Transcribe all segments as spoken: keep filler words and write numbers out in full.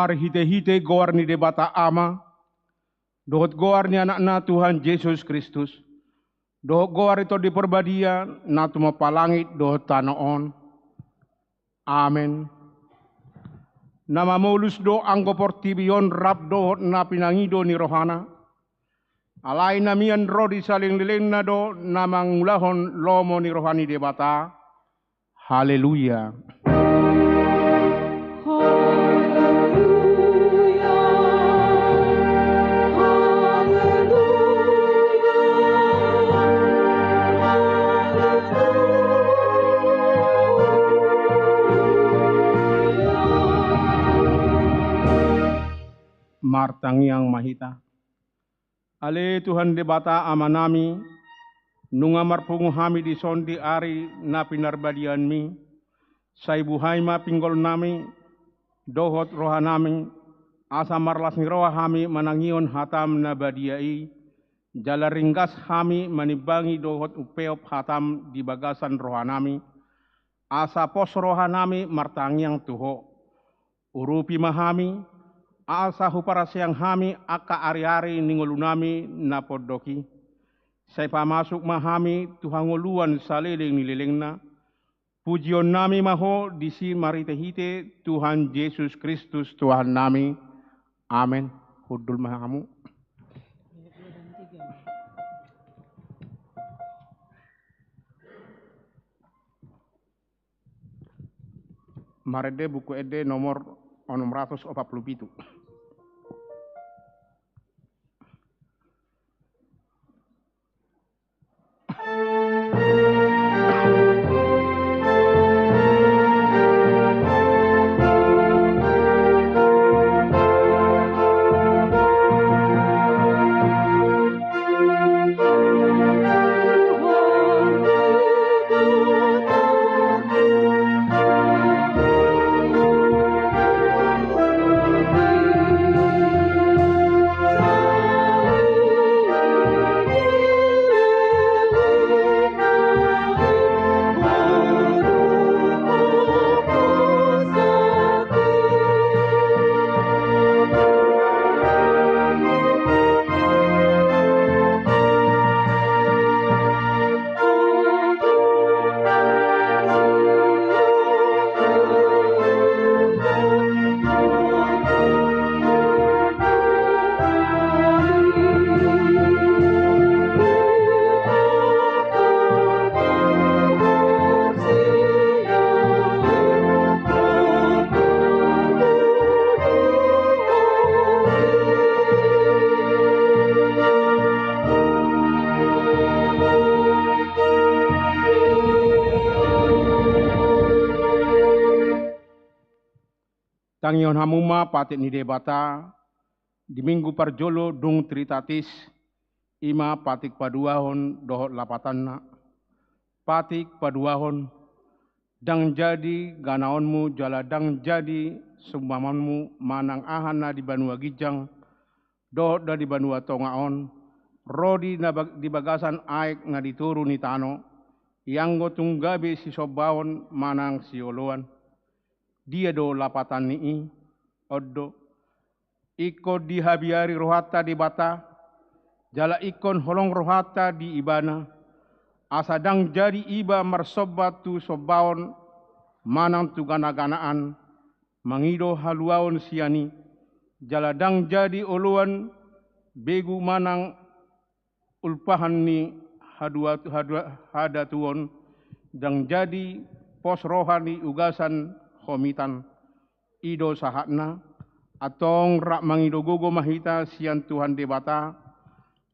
Marhite-hite goar ni Debata Ama, dohot goar ni Anakna Tuhan Jesus Kristus, dohot goar ni Tondi Parbadia, na tumompa langit dohot tano on. Amen. Na mamolus do anggo portibi on rap dohot na pinangido ni rohana. Alai na mian ro di saleleng ni lelengna do na mangulahon lomo ni roha ni Debata. Haleluya. Haleluya. Haleluya. Haleluya. Martangiang ma hita. Ale Tuhan Debata Amanami, nunga marpungu hami dison di ari na pinarbadiaonmi, sai buhai ma pinggolnami dohot rohanami, asa marlas ni roha hami manangihon hatam na badia i, jala ringgas hami manimbangi dohot umpeop hatam di bagasan rohanami, asa pos rohanami martangiang tu Ho. Urupi ma hami, asa huparaseang hami angka ari-ari ni ngolunami na pondok i. Sai pamasuk ma hami tu hangoluan saleleng ni lelengna. Pujionnami ma Ho disi marhite-hite Tuhan Jesus Kristus Tuhannami. Amen. Hundul ma hamu. Marende Buku Ende nomor onom ratus opat pulu pitu. Tangihon hamu ma patik ni Debata di Minggu parjolo dung Trinitatis, i ma patik paduahon dohot lapatanna. Patik paduahon, ndang jadi ganaonmu jala ndang jadi sumbaonmu manang aha na di banua ginjang dohot na di banua tonga on, ro di na bag-, di bagasan aek na di toru ni tano, ianggo tung gabe sisombaon manang sioloan. Dia do lapatan ni i? On do: Ingkon dihabiari rohanta Debata, jala ingkon holong rohanta di Ibana, asa ndang jadi iba marsomba tu sombaon manang tu gana-ganaan, mangido haluaon sian i, jala ndang jadi oloan begu manang ulpahan ni hadua-, hadua-, hadatuon, ndang jadi pos roha ni ugasan homitan. I do sahatna. Antong rap mangido gogo ma hita sian Tuhan Debata.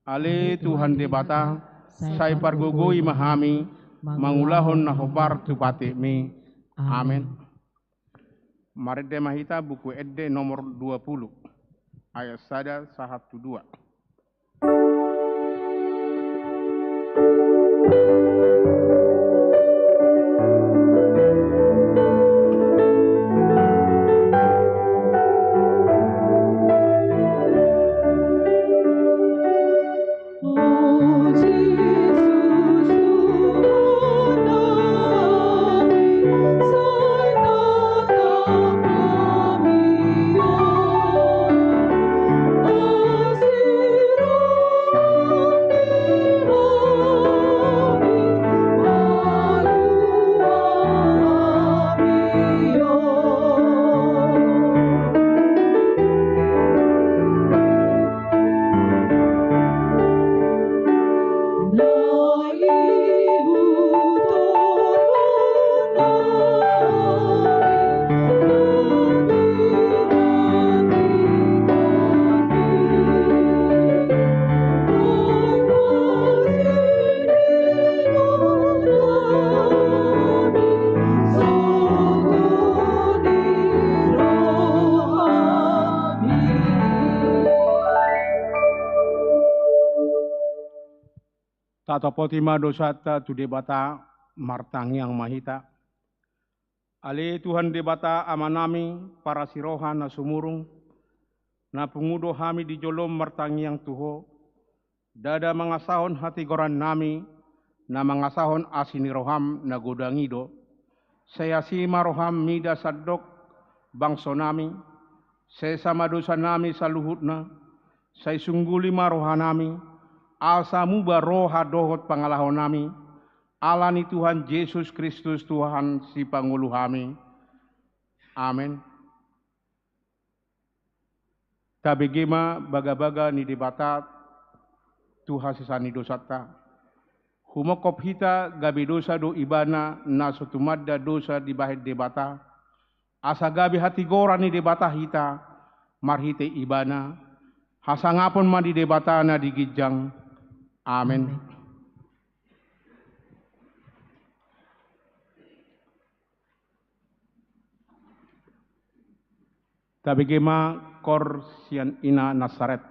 Ale Tuhan Debata, sai pargogoi ma hami mangulahon na hombar tu patikmi. Amen. Marende ma hita Buku Ende nomor dua puluh, ayat sada sahat tu dua. Patopoti ma dosanta tu Debata, martangiang ma hita. Ale Tuhan Debata Amanami, parasi roha na sumurung, na pungu do hami di jolom martangiang tu Ho, ndada mangasahon hatigorannami, na mangasahon asi ni roham na godang i do. Sai asi ma roham mida sandok bangsonami, sesa ma dosanami saluhutna, sai sungguli ma rohanami, asa muba roha dohot pangalahonami, ala ni Tuhan Jesus Kristus Tuhan Sipangolu hami. Amen. Tabege ma bagabaga ni Debata tu hasesaan ni dosanta. Humongkop hita gabe dosa do Ibana na so tumanda dosa dibahen Debata, asa gabe hatigoran ni Debata hita marhite Ibana. Hasangapon ma di Debata na di ginjang. Amen. Tabege ma koor sian ina Nasaret.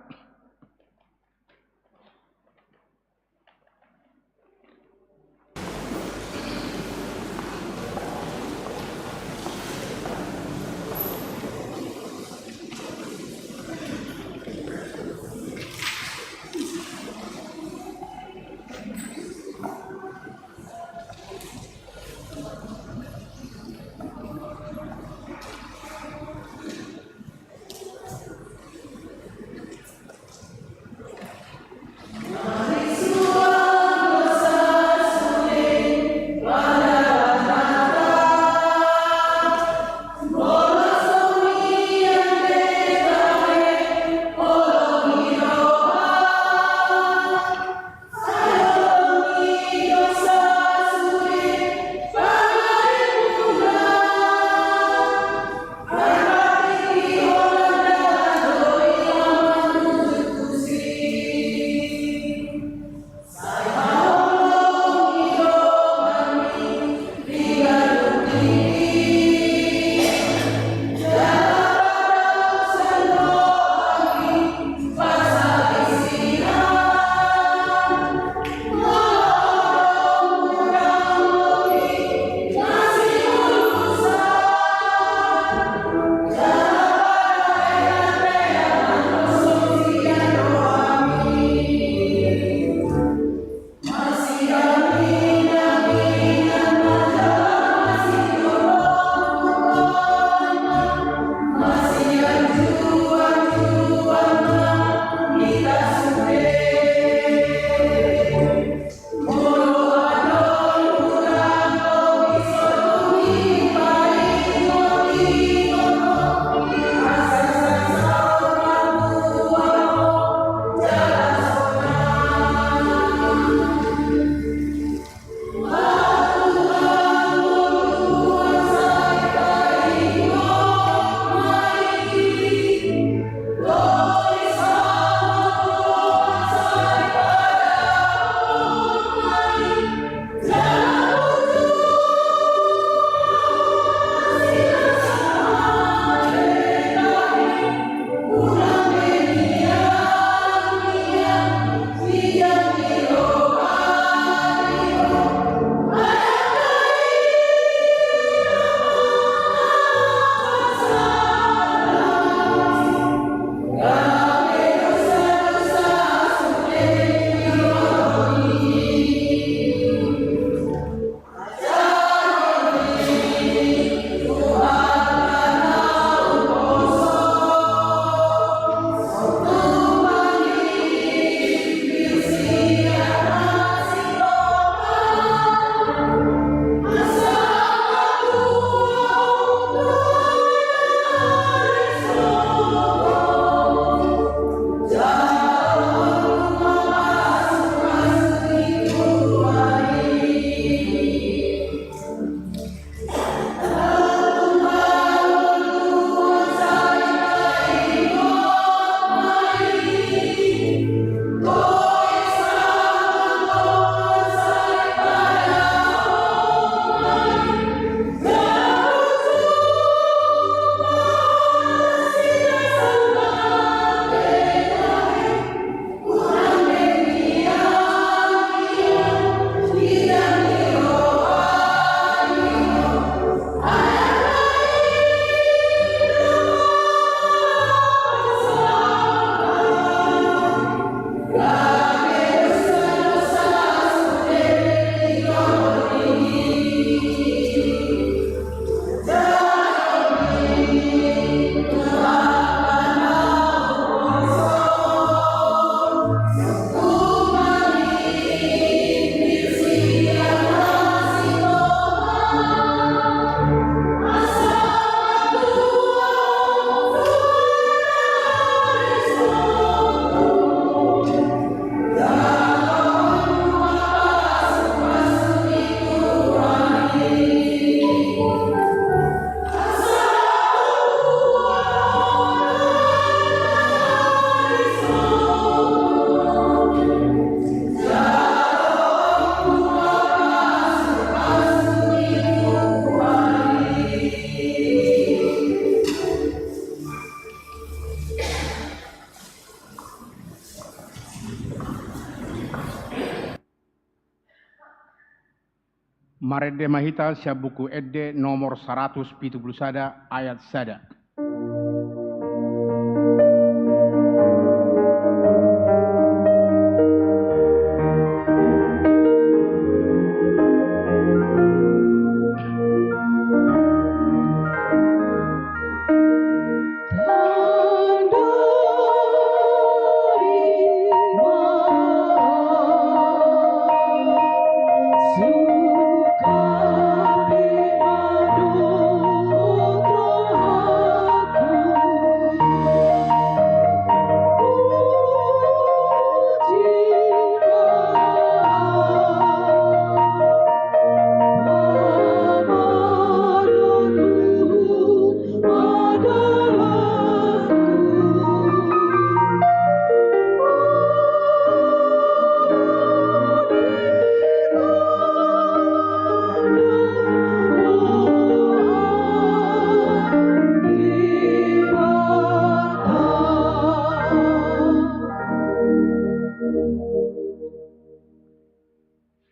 Marende ma hita sian Buku Ende nomor saratus pitu pulu sada, ayat sada.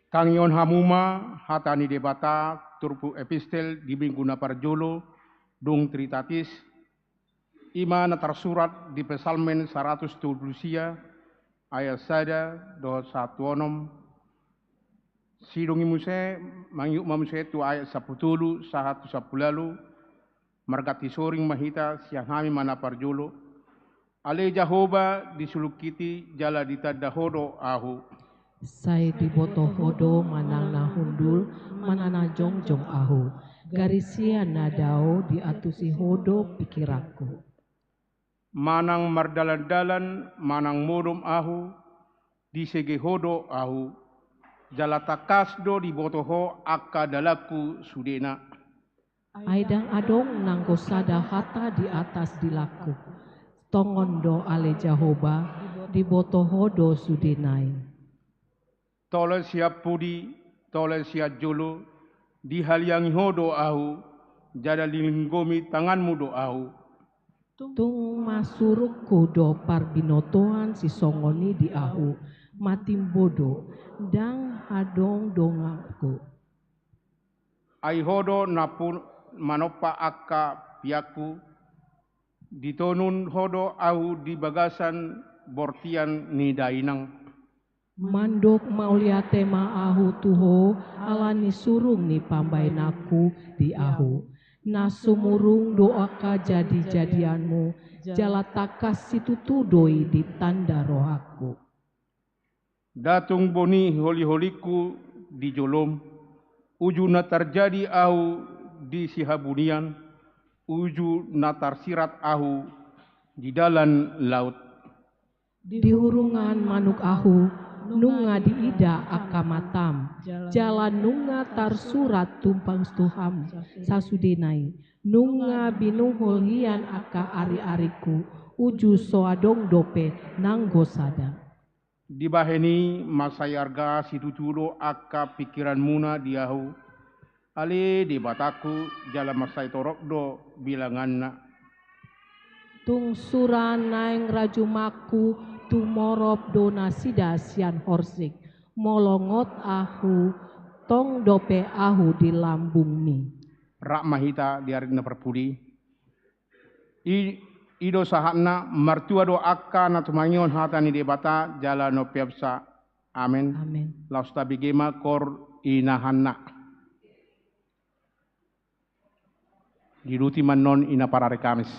Tangihon hamu ma hata ni Debata turpuk epistel di minggu na parjolo, dung Trinitatis, i ma na tarsurat di Psalmen saratus tolu pulu sia, ayat sada dohot sahat tu onom. Sidung i muse, mangihut ma muse tu ayat sampulu tolu sahat tu sampulu ualu, marganti soring ma hita, sian hami ma na parjolo. Ale Jahowa, disulungkiti jala ditanda Ho do ahu. Sai diboto Ho do manang na hundul manang na jongjong ahu. Gari sian na dao diantusi Ho do pingkiranku. Manang mardalan-dalan manang modom ahu, disege Ho do ahu. Jala tangkas do diboto Ho angka dalanku sudena. Ai ndang adong nanggo sada hata di atas dilangku. Tongon do ale Jahowa, diboto Ho do sudena i. Tole sian pudi, tole sian jolo, dihaliangi Ho do ahu, jala dilinggomi tanganmu do ahu. Tung masurungku do parbinotoan sisongon i di ahu, matimbo do, ndang adong donganku. Ai Ho do na pu-, manompa angka piakku, ditonun Ho do ahu di bagasan bortian ni dainang. Mandok mauliate ma ahu tu Ho, ala ni surung ni pambahenanku di ahu. Na sumurung do angka jadi-jadianmu, jala tangkas situtu do i ditanda rohangku. Nda tung boni holi-holingku di jolom, uju na tarjadi ahu di sihabunian, uju na tarsirat ahu di dalan laut. Di hurungan manuk ahu, nunga diida angka matam, jala nunga tarsurat tumpang tu Ho sasudena i, nunga binuhul hian angka ari-aringku, uju so adong dope nanggo sada. Dibahen i mansai arga situtu do angka pingkiranmuna di ahu, ale Debatangku, jala mansai torop do bilanganna. Tung sura naeng rajumangku, tumorop do nasida sian horsik. Molo ngot ahu, tong dope ahu di lambungmi. Rap ma hita di ari na parpudi. I, i do sahatna. Martua do angka na tumangihon hata ni Debata jala na umpeopsa. Amen. Amen. Laos tabege ma koor inahanna. Diuduti ma annon ina parari Kamis.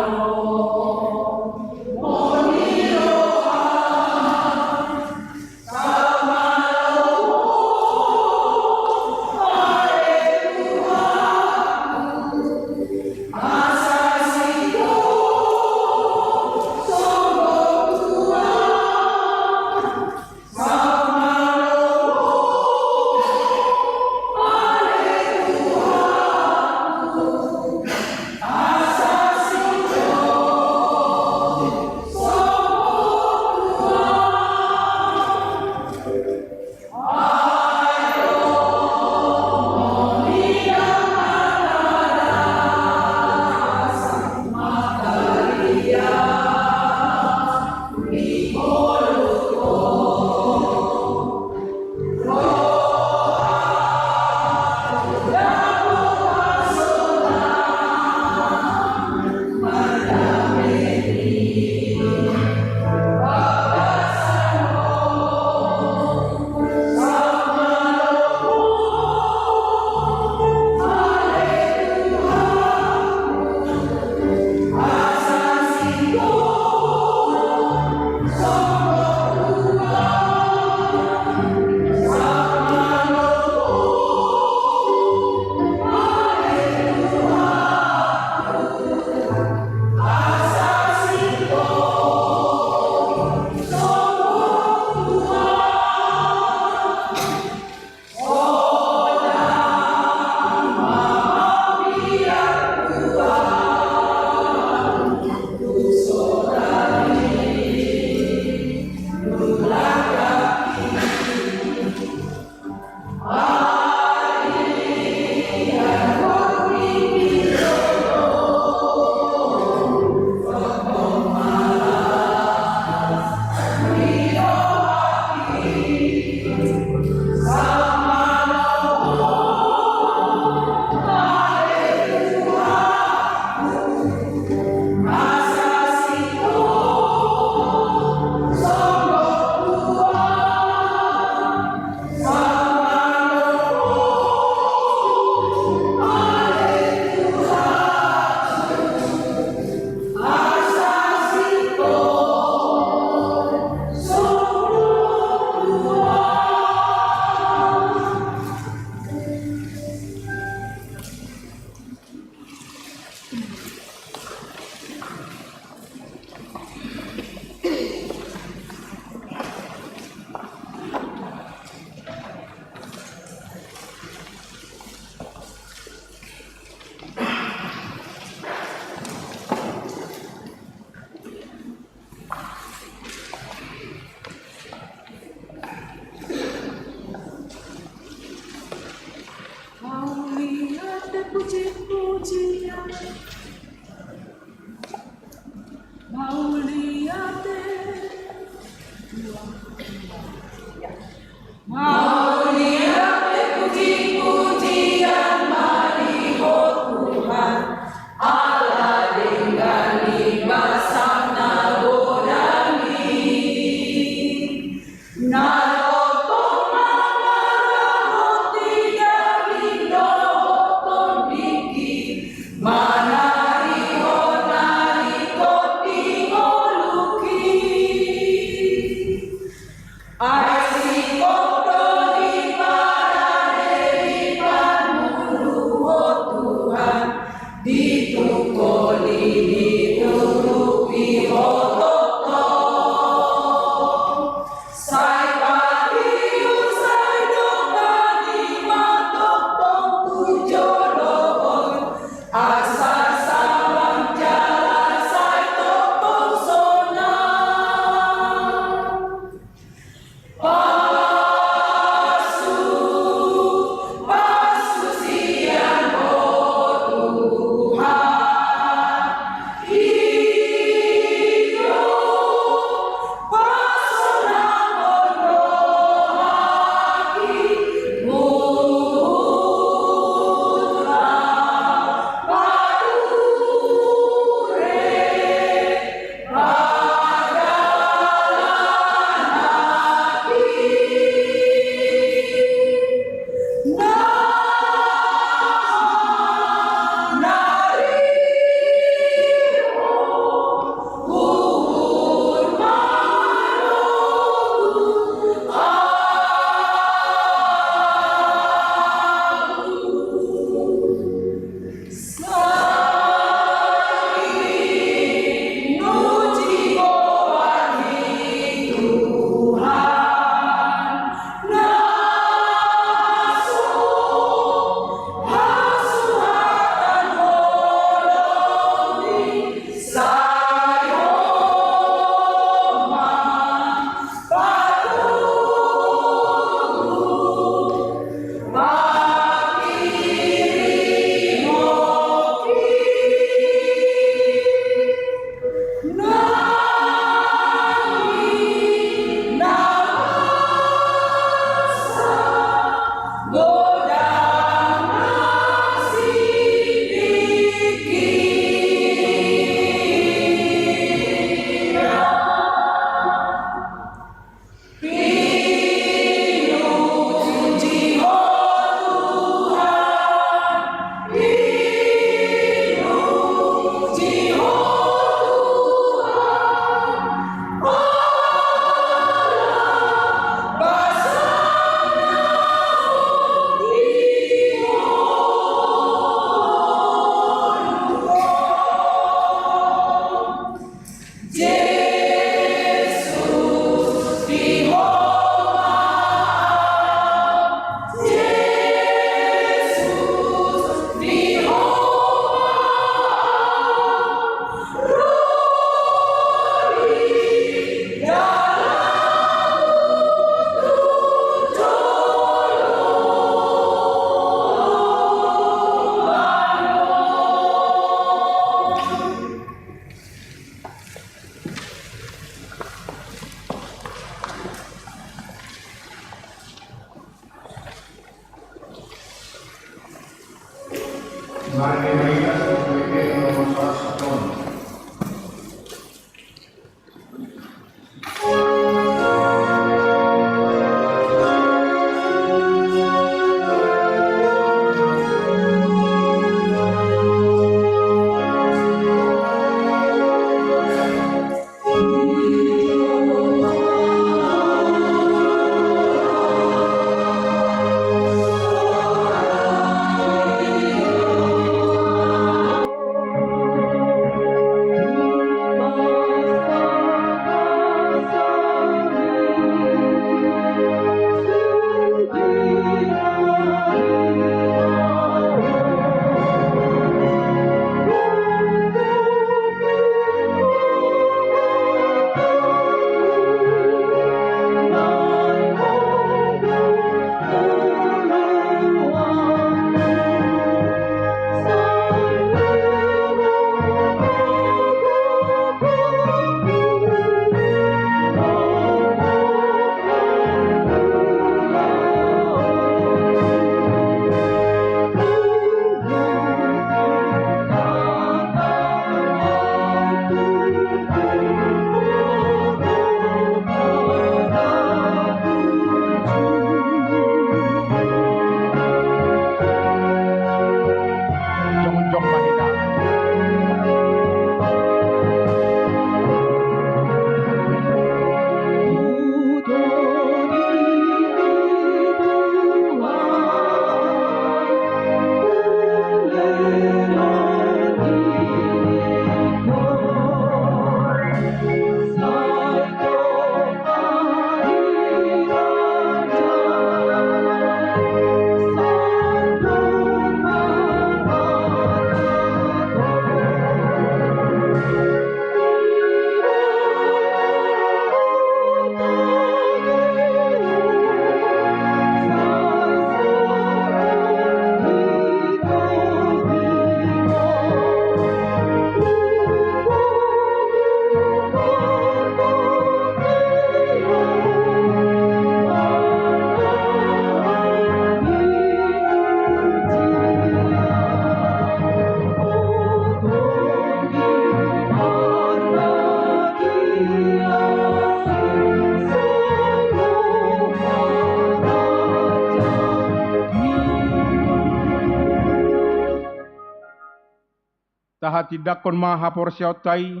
Tindangkon ma haporseaonta i,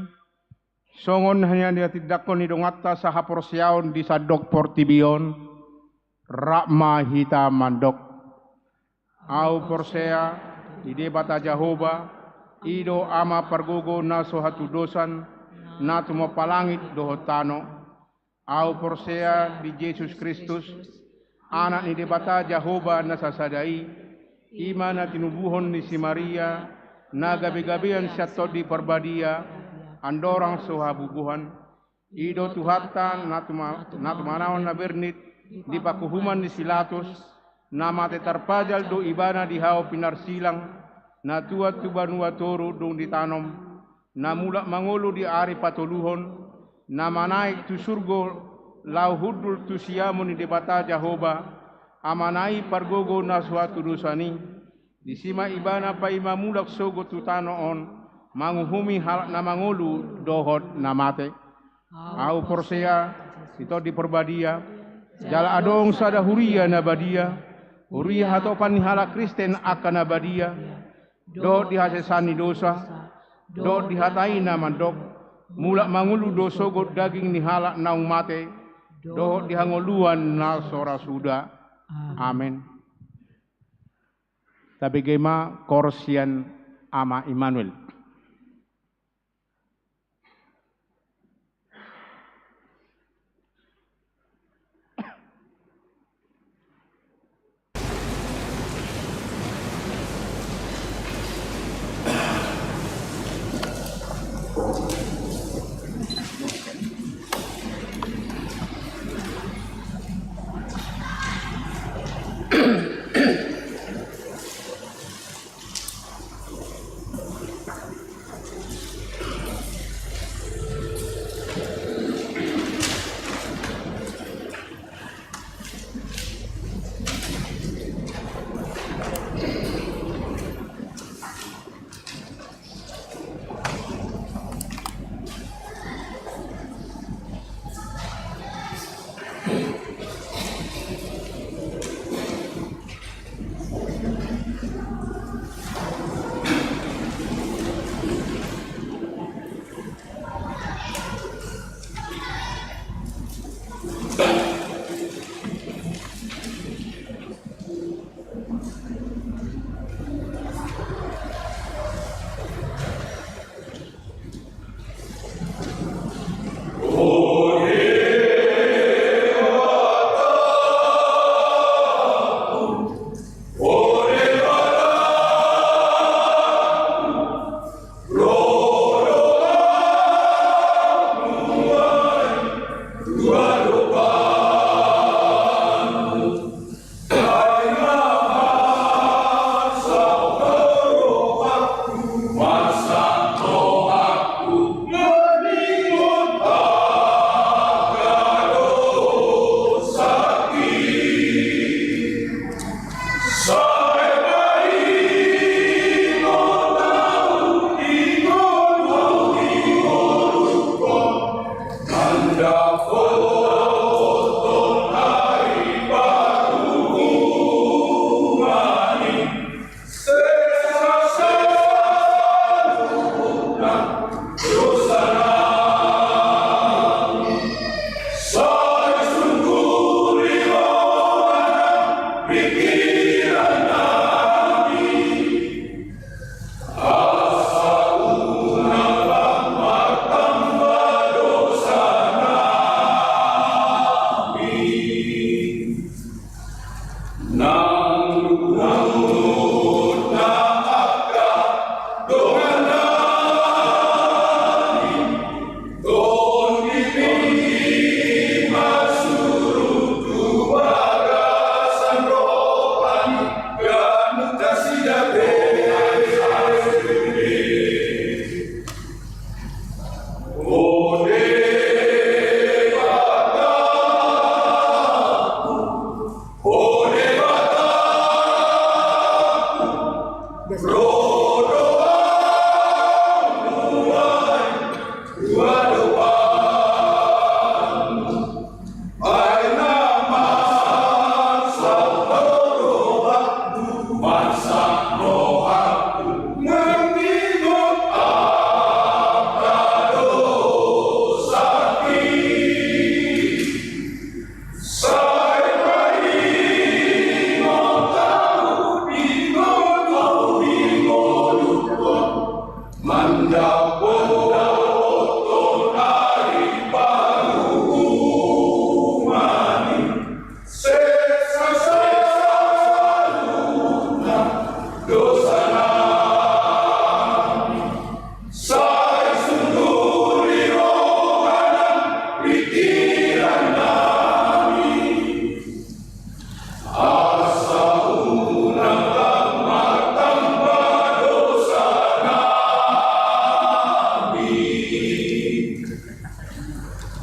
songon na nian tindangkon ni donganta sahaporseaon di sandok portibi on. Rap ma hita mandok. Ahu porsea di Debata Jahowa, i do Ama pargogo na so hatudosan, na tumompa langit dohot tano. Ahu porsea di Jesus Kristus, Anak ni Debata Jahowa na sasada i, i ma na tinubuhon ni si Maria, na gabegabean sian Tondi Parbadia, andorang so habubuhan. I do Tuhanta na tuma-, na tumanahon na bernit di panguhuman ni si Latus, na mate tarpajal do ibana di hau pinarsilang, na tuat tu banua toru dung ditanom, na mulak mangolu di ari patoluhon, na manaek tu surgo laho hundul tu siamun ni Debata Jahowa, Amana i pargogo na so hatudosan i. Disi ma ibana paima mulak sogot tu tano on, manguhumi halak na mangolu dohot na mate. Ahu porsea di Tondi Parbadia, jala adong sada huria na badia, huria hatopan ni halak Kristen angka na badia, dohot di hasesaan ni dosa, dohot di hata i na mandok, mulak mangolu do sogot daging ni halak naung mate, dohot di hangoluan na so ra suda. Amen. Tabege ma koor sian Ama Immanuel.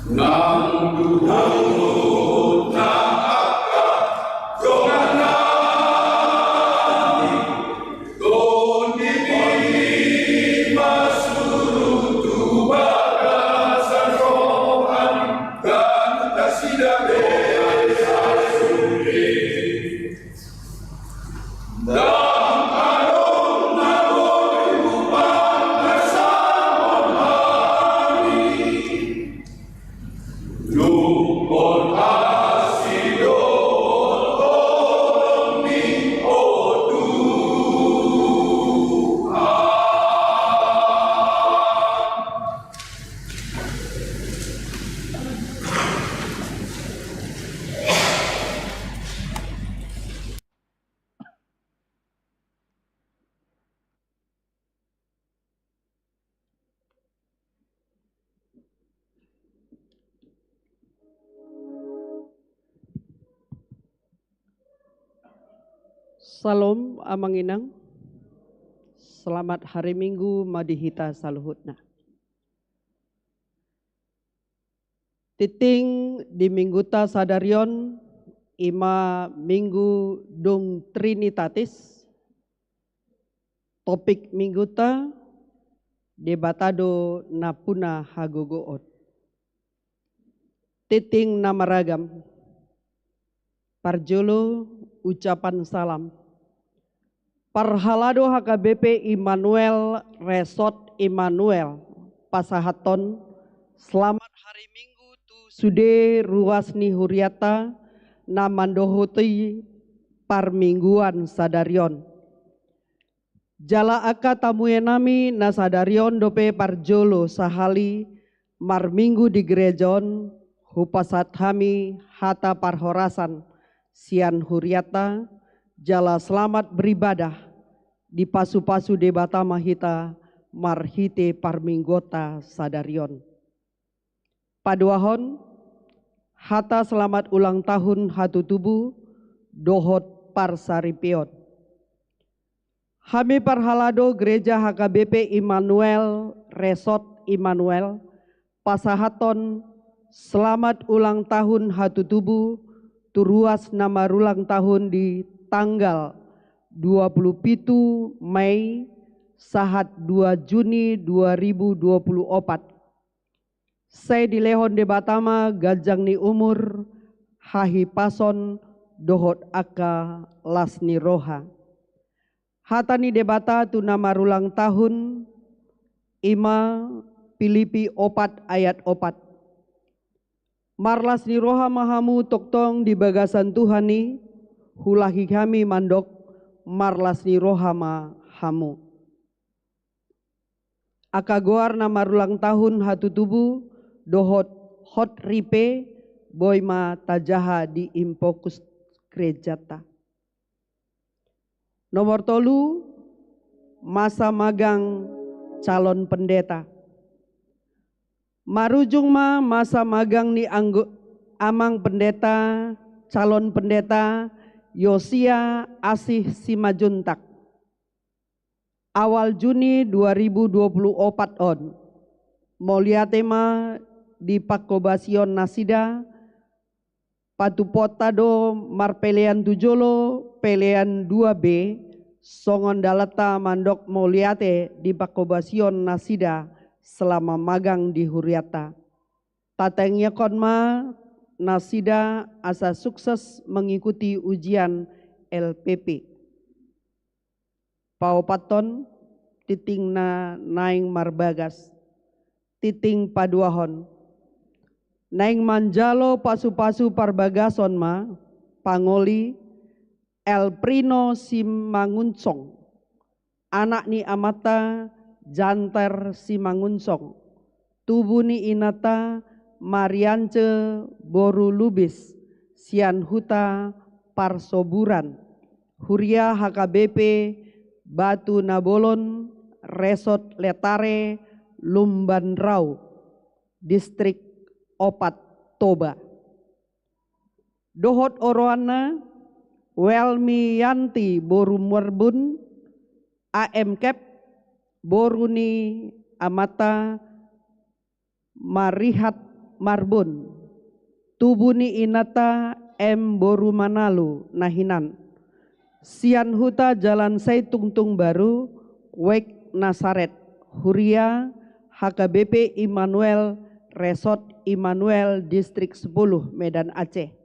Nang tu hangoluhutna angka dongan nami, tondimi ma suru tu bagasan rohami, ganup nasida be sasuli. Ndang adong na boi hupangasahon hami. Lungkot asi dohot holong ni, o Tuhan. Syalom, Amang Inang. Selamat hari Minggu ma di hita saluhutna. Tingting di mingguta sadari on, i ma Minggu dung Trinitatis. Topik mingguta, Debata do na puna hagogoon. Tingting na maragam. Parjolo, ucapan salam. Parhalado H K B P Immanuel, Resort Immanuel, pasahathon selamat hari Minggu tu sude ruas ni hurianta na mandohoti parmingguan sadari on. Jala angka tamuenami na sadari on dope parjolo sahali marminggu di gereja on, hupasahat hami hata parhorasan sian hurianta, jala selamat beribadah, dipasupasu Debata ma hita marhite parmingguonta sadari on. Paduahon, hata selamat ulang tahun hatutubu dohot parsaripeon. Hami parhalado Gereja H K B P Immanuel, Resort Immanuel, pasahathon selamat ulang tahun hatutubu tu ruas na marulang tahun di tanggal dua puluh pitu Mei sahat dua Juni dua ribu dua puluh opat. Sai dilehon Debata ma ganjang ni umur, hahipason dohot angka las ni roha. Hata ni Debata tu na marulang tahun, i ma Pilipi opat ayat opat. Marlas ni roha ma hamu tongtong di bagasan Tuhan i, huulahi hami mandok, marlas ni roha ma hamu. Angka goar na marulang tahun hatutubu dohot hot ripe boi ma tajaha di infokus gerejanta. Nomor tolu, masa magang calon pendeta. Marujung ma masa magang ni anggo-, amang pendeta, calon pendeta Yosia Asih Simanjuntak. Awal Juni dua ribu dua puluh opat on, mauliate ma di panghobasion nasida, patupaonta do marpelean tu jolo, pelean dua B, songon dalanta mandok mauliate di panghobasion nasida selama magang di hurianta. Tatangiangkon ma nasida asa sukses mengikuti ujian L P P. Paopathon, tingting na naeng marbagas. Tingting paduahon. Naeng manjalo pasupasu parbagason ma pangoli Elprino Simangunsong, anak ni amanta Janter Simangunsong, tubu ni inanta Mariance boru Lubis, sian huta Parsoburan, huria H K B P Batu Nabolon, Resort Letare, Lumban Rau, Distrik Opat, Toba. Dohot oroanna, Welmianti boru Marbun, A M Kep, boru ni amanta Marihat Marbun, tubu ni inanta M Boru Manalu na hinan, sian huta Jalan Sai Tungtung Baru, Wek Nasaret, huria H K B P Immanuel, Resort Immanuel, Distrik sepuluh, Medan Aceh.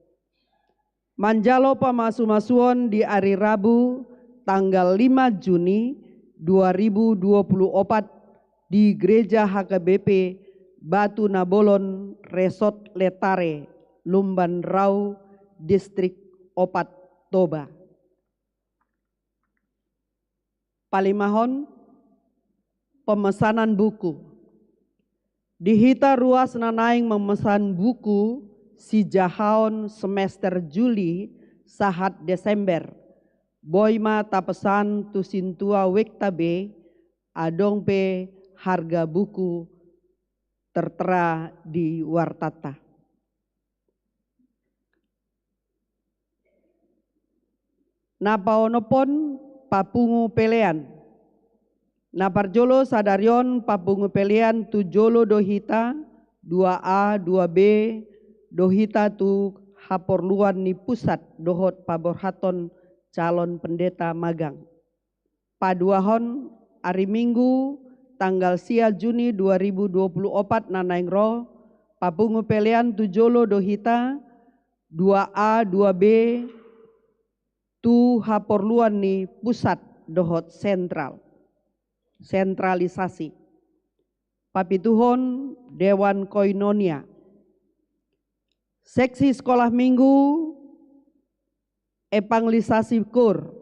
Manjalo pamasumasuon di ari Rabu tanggal lima Juni dua ribu dua puluh opat di Gereja H K B P Batu Nabolon, Resort Letare, Lumban Rau, Distrik Opat, Toba. Palimahon, pemesanan buku. Di hita ruas na naeng memesan buku sijahaon semester Juli sahat Desember, boi ma tapesan tu sintua Wekta B, adong pe harga buku tertera di wartata. Na paonomhon, papungu pelean. Na parjolo, sadari on papungu pelean tu jolo do hita, dua A, dua B do hita tu haporluan ni pusat dohot paborhathon calon pendeta magang. Paduahon, ari Minggu tanggal sia Juni dua ribu dua puluh opat na naeng ro, papungu pelean tu jolo do hita, dua A, dua B, tu haporluan ni pusat dohot sentral. Sentralisasi. Papituhon, Dewan Koinonia. Seksi Sekolah Minggu, Evangelisasi Koor.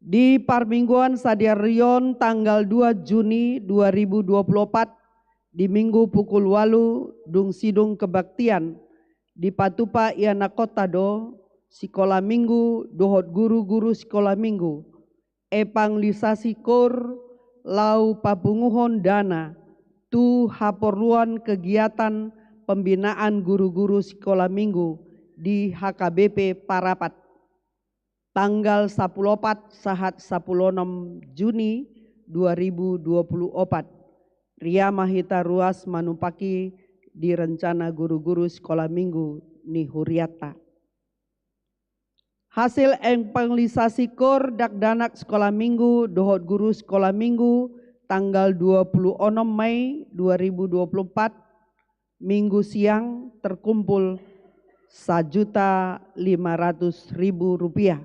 Di parmingguan sadari on tanggal dua Juni dua ribu dua puluh opat, di Minggu pukul ualu dung sidung kebaktian, dipatupa ianakhonta do Sikola Minggu dohot guru-guru Sikola Minggu, Evangelisasi Koor laho papunguhon dana tu haporluan kegiatan pembinaan guru-guru Sikola Minggu di H K B P Parapat, tanggal sampulu opat sahat sampulu onom Juni dua ribu dua puluh opat. Ria ma hita ruas manumpahi di rencana guru-guru Sikola Minggu ni hurianta. Hasil evangelisasi koor dakdanak Sikola Minggu dohot guru Sikola Minggu tanggal dua puluh onom Mei dua ribu dua puluh empat, Minggu siang, terkumpul sajuta lima ratus ribu rupiah.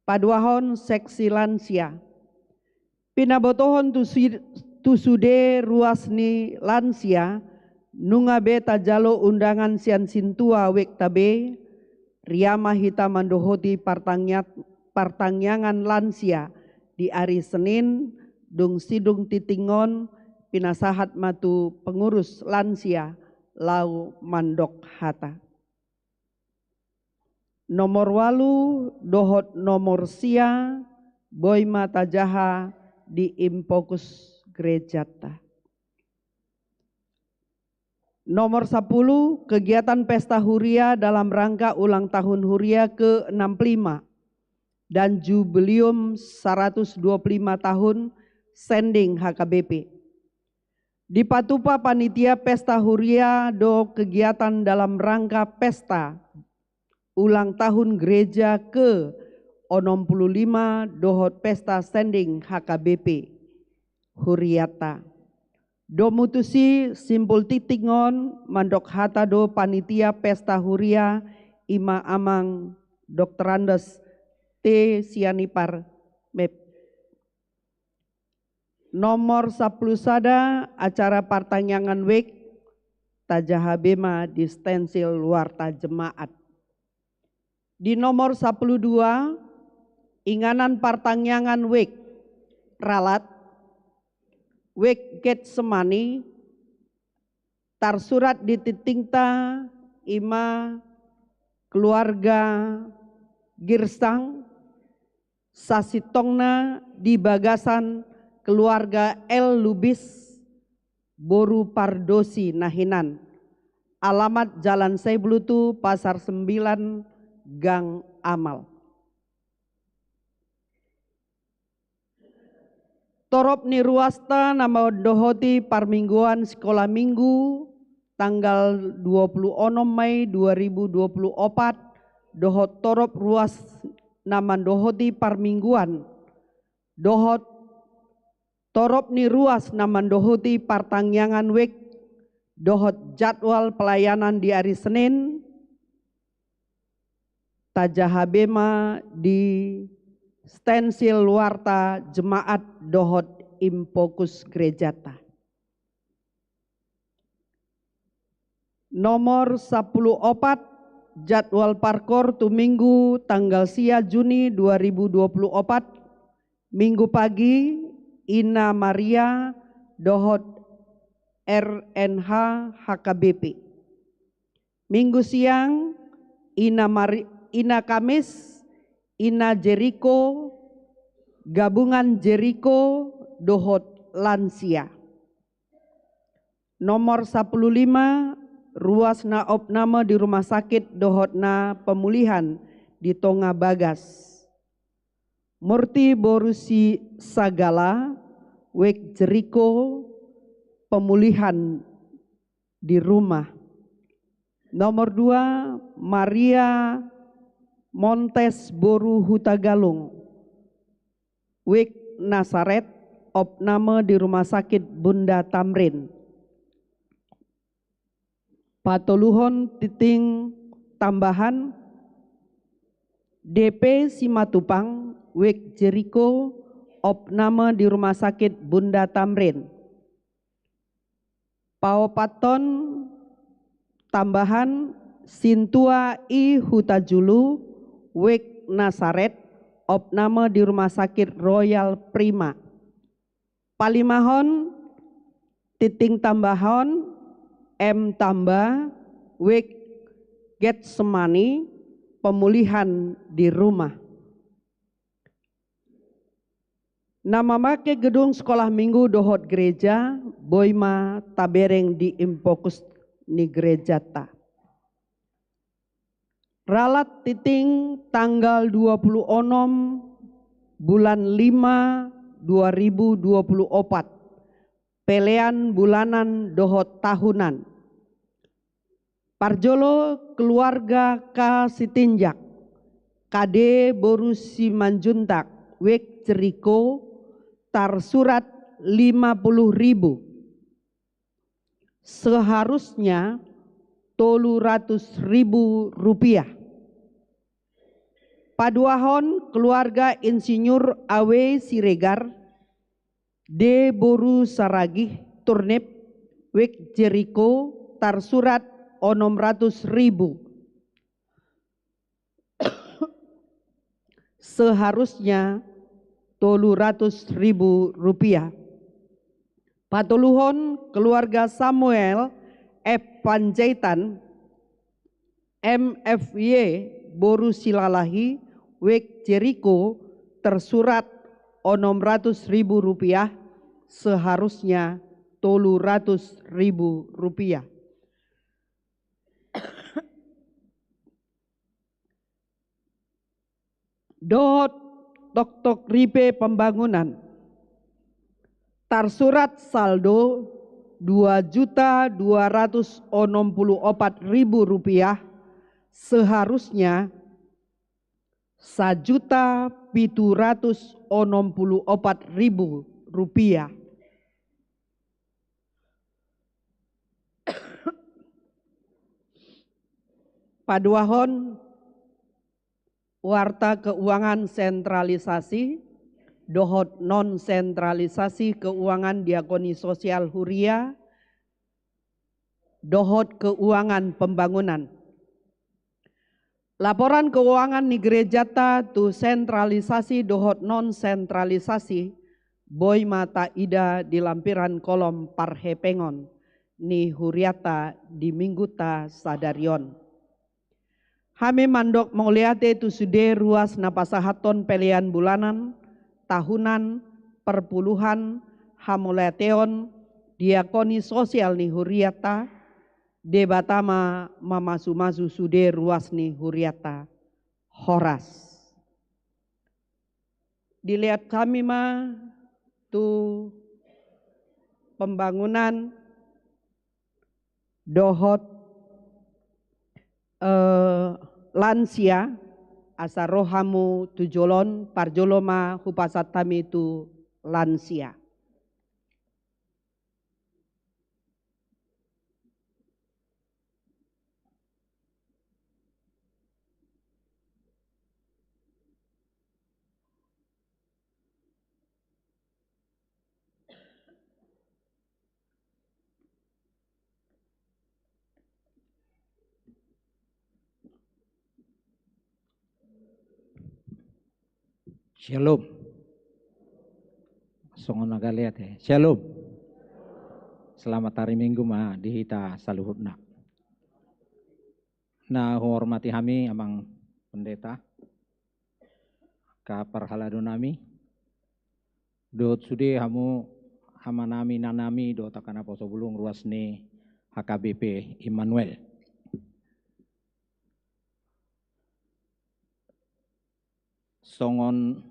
Paduahon, seksi lansia. Pinabotohon tu si-, tu sude ruas ni lansia, nunga be tajalo undangan sian sintua Wekta B, ria ma hita mandohoti partangiat-, partangiangan lansia di ari Senin, dung sidung tingting on pinasahat ma tu pengurus lansia laho mandok hata. Nomor ualu dohot nomor sia boi ma tajaha di infokus gerejanta. Nomor sampulu, kegiatan pesta huria dalam rangka ulang tahun huria ke enam puluh lima dan jubileum seratus dua puluh lima tahun sending H K B P. Dipatupa panitia pesta huria do kegiatan dalam rangka pesta ulang tahun gereja ke onom puluh lima dohot pesta sending H K B P hurianta. Domu tusi simpul tingting on mandok hata do panitia pesta huria, i ma amang doktor Andes T Sianipar, M.Ph. Nomor sampulu sada, acara partangiangan wijk, tajaha be ma di stensil warta jemaat. Di nomor sampulu dua, inganan partangiangan wijk, ralat, wijk Getsemani, tarsurat di tingtingta i ma keluarga Girsang, sasintongna di bagasan keluarga L. Lubis, boru Pardosi na hinan. Alamat Jalan Saiblutu, Pasar Sembilan, Gang Amal. Torop ni ruasta na mandohoti parmingguan sikola minggu tanggal dua puluh onom Mei dua ribu dua puluh opat, dohot torop ruas na mandohoti parmingguan, dohot torop ni ruas na mandohoti partangiangan wijk, dohot jadwal pelayanan di ari Senin, tajaha be ma di stensil warta jemaat dohot infokus gerejata. Nomor sampulu opat, jadwal parkoor tu Minggu tanggal sia Juni dua ribu dua puluh opat, Minggu pagi, Ina Maria dohot R N H H K B P. Minggu siang, Ina Mari-, Ina Kamis, Ina Jeriko, Gabungan Jeriko dohot lansia. Nomor sampulu lima, ruas na opname di rumah sakit dohot na pemulihan di tonga bagas. Murti boru Sisagala, wijk Jeriko, pemulihan di rumah. Nomor dua, Maria Montes boru Hutagalung, wijk Nasaret, opname di rumah sakit Bunda Tamrin. Patoluhon tintin tambahan, D P Simatupang, wijk Jeriko, opname di rumah sakit Bunda Tamrin. Paopathon tambahan, Sintua I Hutajulu, wijk Nasaret, opname di rumah sakit Royal Prima. Palimahon, tintin tambahan, M Tamba, wijk Getsemani, pemulihan di rumah. Na mamake gedung sikola minggu dohot gereja, boi ma tabereng di infokus ni gerejata. Ralat tintin tanggal dua puluh onom bulan lima dua ribu dua puluh opat, pelean bulanan dohot tahunan. Parjolo, keluarga K Sitinjak, K D boru Simanjuntak, wijk Jeriko, tarsurat lima puluh ribu. Seharusnya tolu ratus ribu rupiah. Paduahon, keluarga Insinyur A W Siregar, D boru Saragih, Turnip, wijk Jeriko, tarsurat onom ratus ribu. Seharusnya tolu ratus ribu rupiah. Patoluhon, keluarga Samuel F Panjaitan, M F Y, boru Silalahi, wijk Jeriko, tersurat onom ratus ribu rupiah, seharusnya tolu ratus ribu rupiah. Dohot toktok ripe pembangunan. Tarsurat saldo dua juta dua ratus onom puluh opat ribu rupiah, seharusnya sajuta pitu ratus onom puluh opat ribu rupiah. Paduahon, warta keuangan sentralisasi dohot non sentralisasi keuangan diakoni sosial huria dohot keuangan pembangunan. Laporan keuangan ni gerejata tu sentralisasi dohot non sentralisasi boi ma taida di lampiran kolom parhepengon ni huriata di mingguta sadari on. Hami mandok mauliate tu sude ruas na pasahathon pelean bulanan, tahunan, perpuluhan, hamauliateon, diakoni sosial ni huriata, Debata ma mamasumasu sude ruas ni huriata. Horas. Dilehon hami ma tu pembangunan dohot, eh, lansia, asa ro hamu tu jolo on, parjolo ma hupasahat hami tu lansia. Syalom. Songon na galeat, eh. Syalom. Selamat hari Minggu ma di hita saluhutna. Na huhormati hami Amang Pendeta, angka parhalado nami, dohot sude hamu amanami, inanami, dohot angka naposo bulung ruas ni H K B P Immanuel. Songon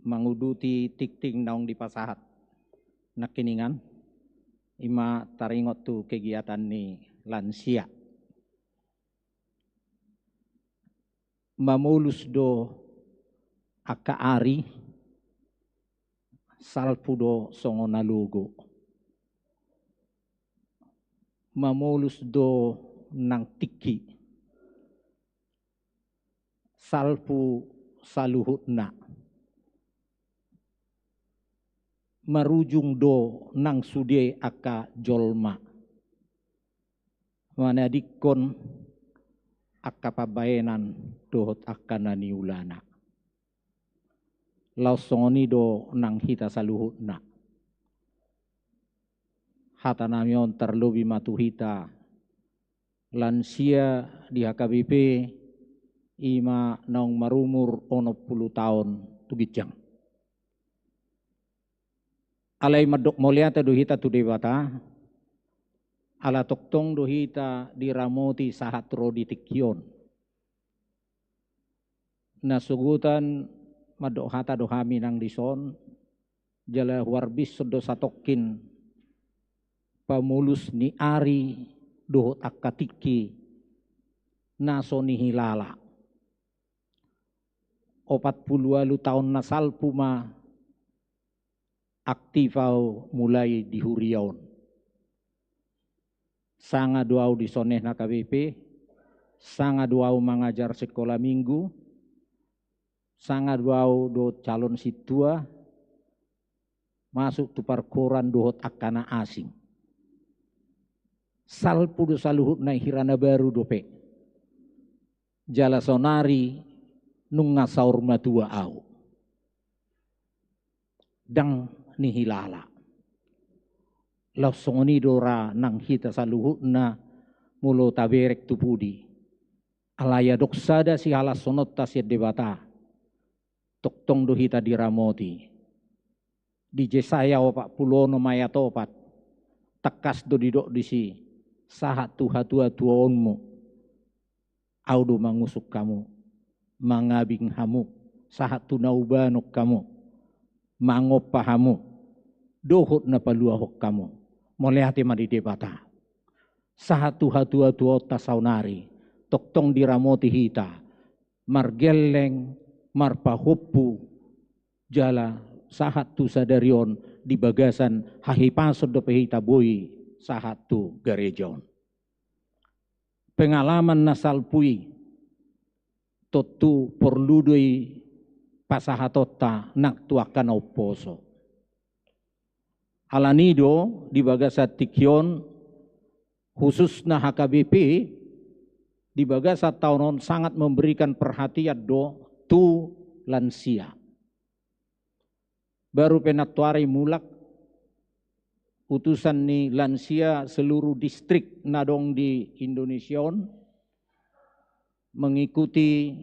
manguduti tingting naung dipasahat nangkiningan, i ma taringot tu kegiatan ni lansia. Mamolus do angka ari, salpu do songon na logo. Mamolus do nang tingki, salpu saluhutna. Marujung do nang sude angka jolma manadingkon angka pambahenan dohot angka na niulana. Laos songon i do nang hita saluhutna. Hata nami on tarlobi ma tu hita lansia di H K B P, i ma naung marumur onom pulu taon tu ginjang. Alai mandok mauliate do hita tu Debata, ala tongtong do hita diramoti sahat ro di tingki on. Na sogot an mandok hata do hami nang dison, jala huarbishon do satongkin pamolus ni ari dohot angka tingki na so nihilala. Opat pulu ualu taon na salpu ma aktif au mulai di huria on. Sanga do au dison, eh, na H K B P, sanga do au mangajar sikola minggu, sanga do au dohot calon sintua, masuk tu parkoran dohot angka na asing. Salpu do saluhutna i, hira na baru dope. Jala saonari nunga saur matua au. Ndang nihilala. Laos songon i do ra nang hita saluhutna molo taberek tu pudi. Alai adong sada sihalashononta sian Debata. Tongtong do hita diramoti. Di Jesaya opat pulu onom ayat opat, tangkas do didok disi, sahat tu hatuatuaonmu Au do mangusung hamu, mangabing hamu, sahat tu na ubanon hamu, mangompa hamu, dohot na paluahon hamu. Mauliate ma di Debata. Sahat tu hatuatuaonta saonari, tongtong diramoti hita, margelleng, marpahompu, jala sahat tu sadari on di bagasan hahipason dope hita boi sahat tu gareja on. Pengalaman na salpu i tontu porlu do i pasahatonta nang tu angka na umposo. Alani do di bagasan tingki on, khususna H K B P, di bagasan taon on sangat memberikan perhatian do tu lansia. Baru pe nantoari mulak utusan ni lansia seluruh distrik na adong di Indonesia on mengikuti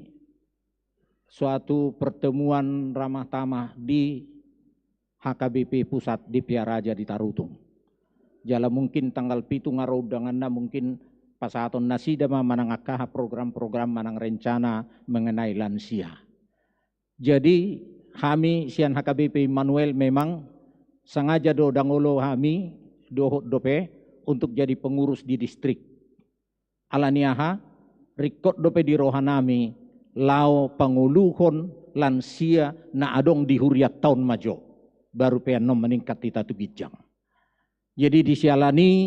suatu pertemuan ramah tamah di H K B P Pusat di Piaraja di Tarutung. Jala mungkin tanggal pitu nga ro undanganna, mungkin pasahaton nasida ma manang angka aha program-program manang rencana mengenai lansia. Jadi, Hami sian H K B P Immanuel memang sengaja do dang olo hami dohot dope untuk jadi pengurus di distrik. Alani aha? Ringkot dope di rohanami laho pangoluhon lansia na adong di hurianta on ma jo. Baru pe annon maningkat hita tu ginjang. Jadi di siala ni i,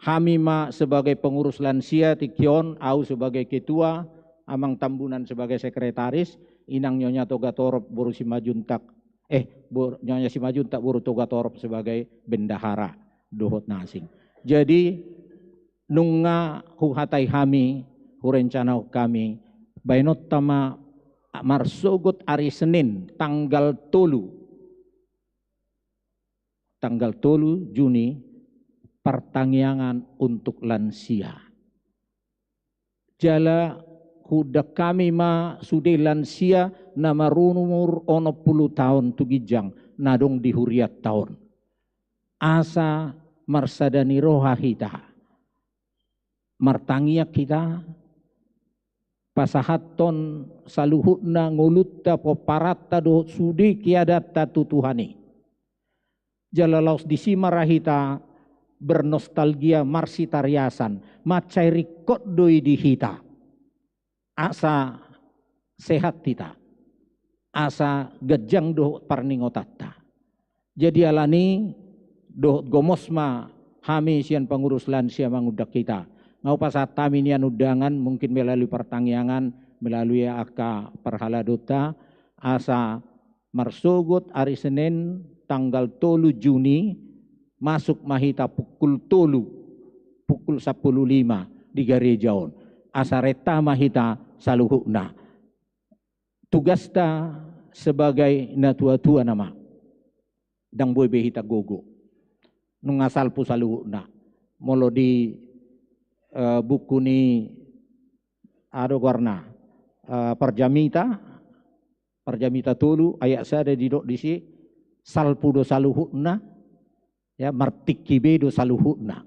hami ma sebagai pengurus lansia tingki on, au sebagai ketua, Amang Tambunan sebagai sekretaris, Inang Nyonya Toga Torop boru Simanjuntak, eh, bor-, Nyonya Simanjuntak boru Toga Torop sebagai bendahara dohot na asing. Jadi nunga huhatai hami, hurencanahon hami, baenonta ma marsogot ari Senin tanggal tolu, tanggal tolu Juni, partangiangan untuk lansia. Jala huundang hami ma sude lansia na marumur onom pulu taon tu ginjang na adong di hurianta on. Asa marsada ni roha hita. Martangiang hita, pasahathon saluhutna ngolunta, pomparanta dohot sude keadaanta tu Tuhan i. Jala laos disi ma ra hita bernostalgia, marsitariasan, mansai ringkot do i di hita. Asa sehat hita, asa ganjang dohot parningotanta. Jadi alani i dohot gomos ma hami sian pangurus lansia mangundang hita. Nga hupasahat hami nian undangan, mungkin melalui partangiangan, melalui angka parhaladonta, asa marsogot ari Senin tanggal tolu Juni, masuk ma hita pukul tolu, pukul sampulu lima di gareja on. Asa renta ma hita saluhutna. Tugasta sebagai natuatua nama. Ndang boi be hita gogo. Nunga salpu saluhutna. Molo di, eh, buku ni, aha do goarna, eh, Parjamita, Parjamita tolu ayat sada didok disi, salpu do saluhutna, ya, martingki be do saluhutna.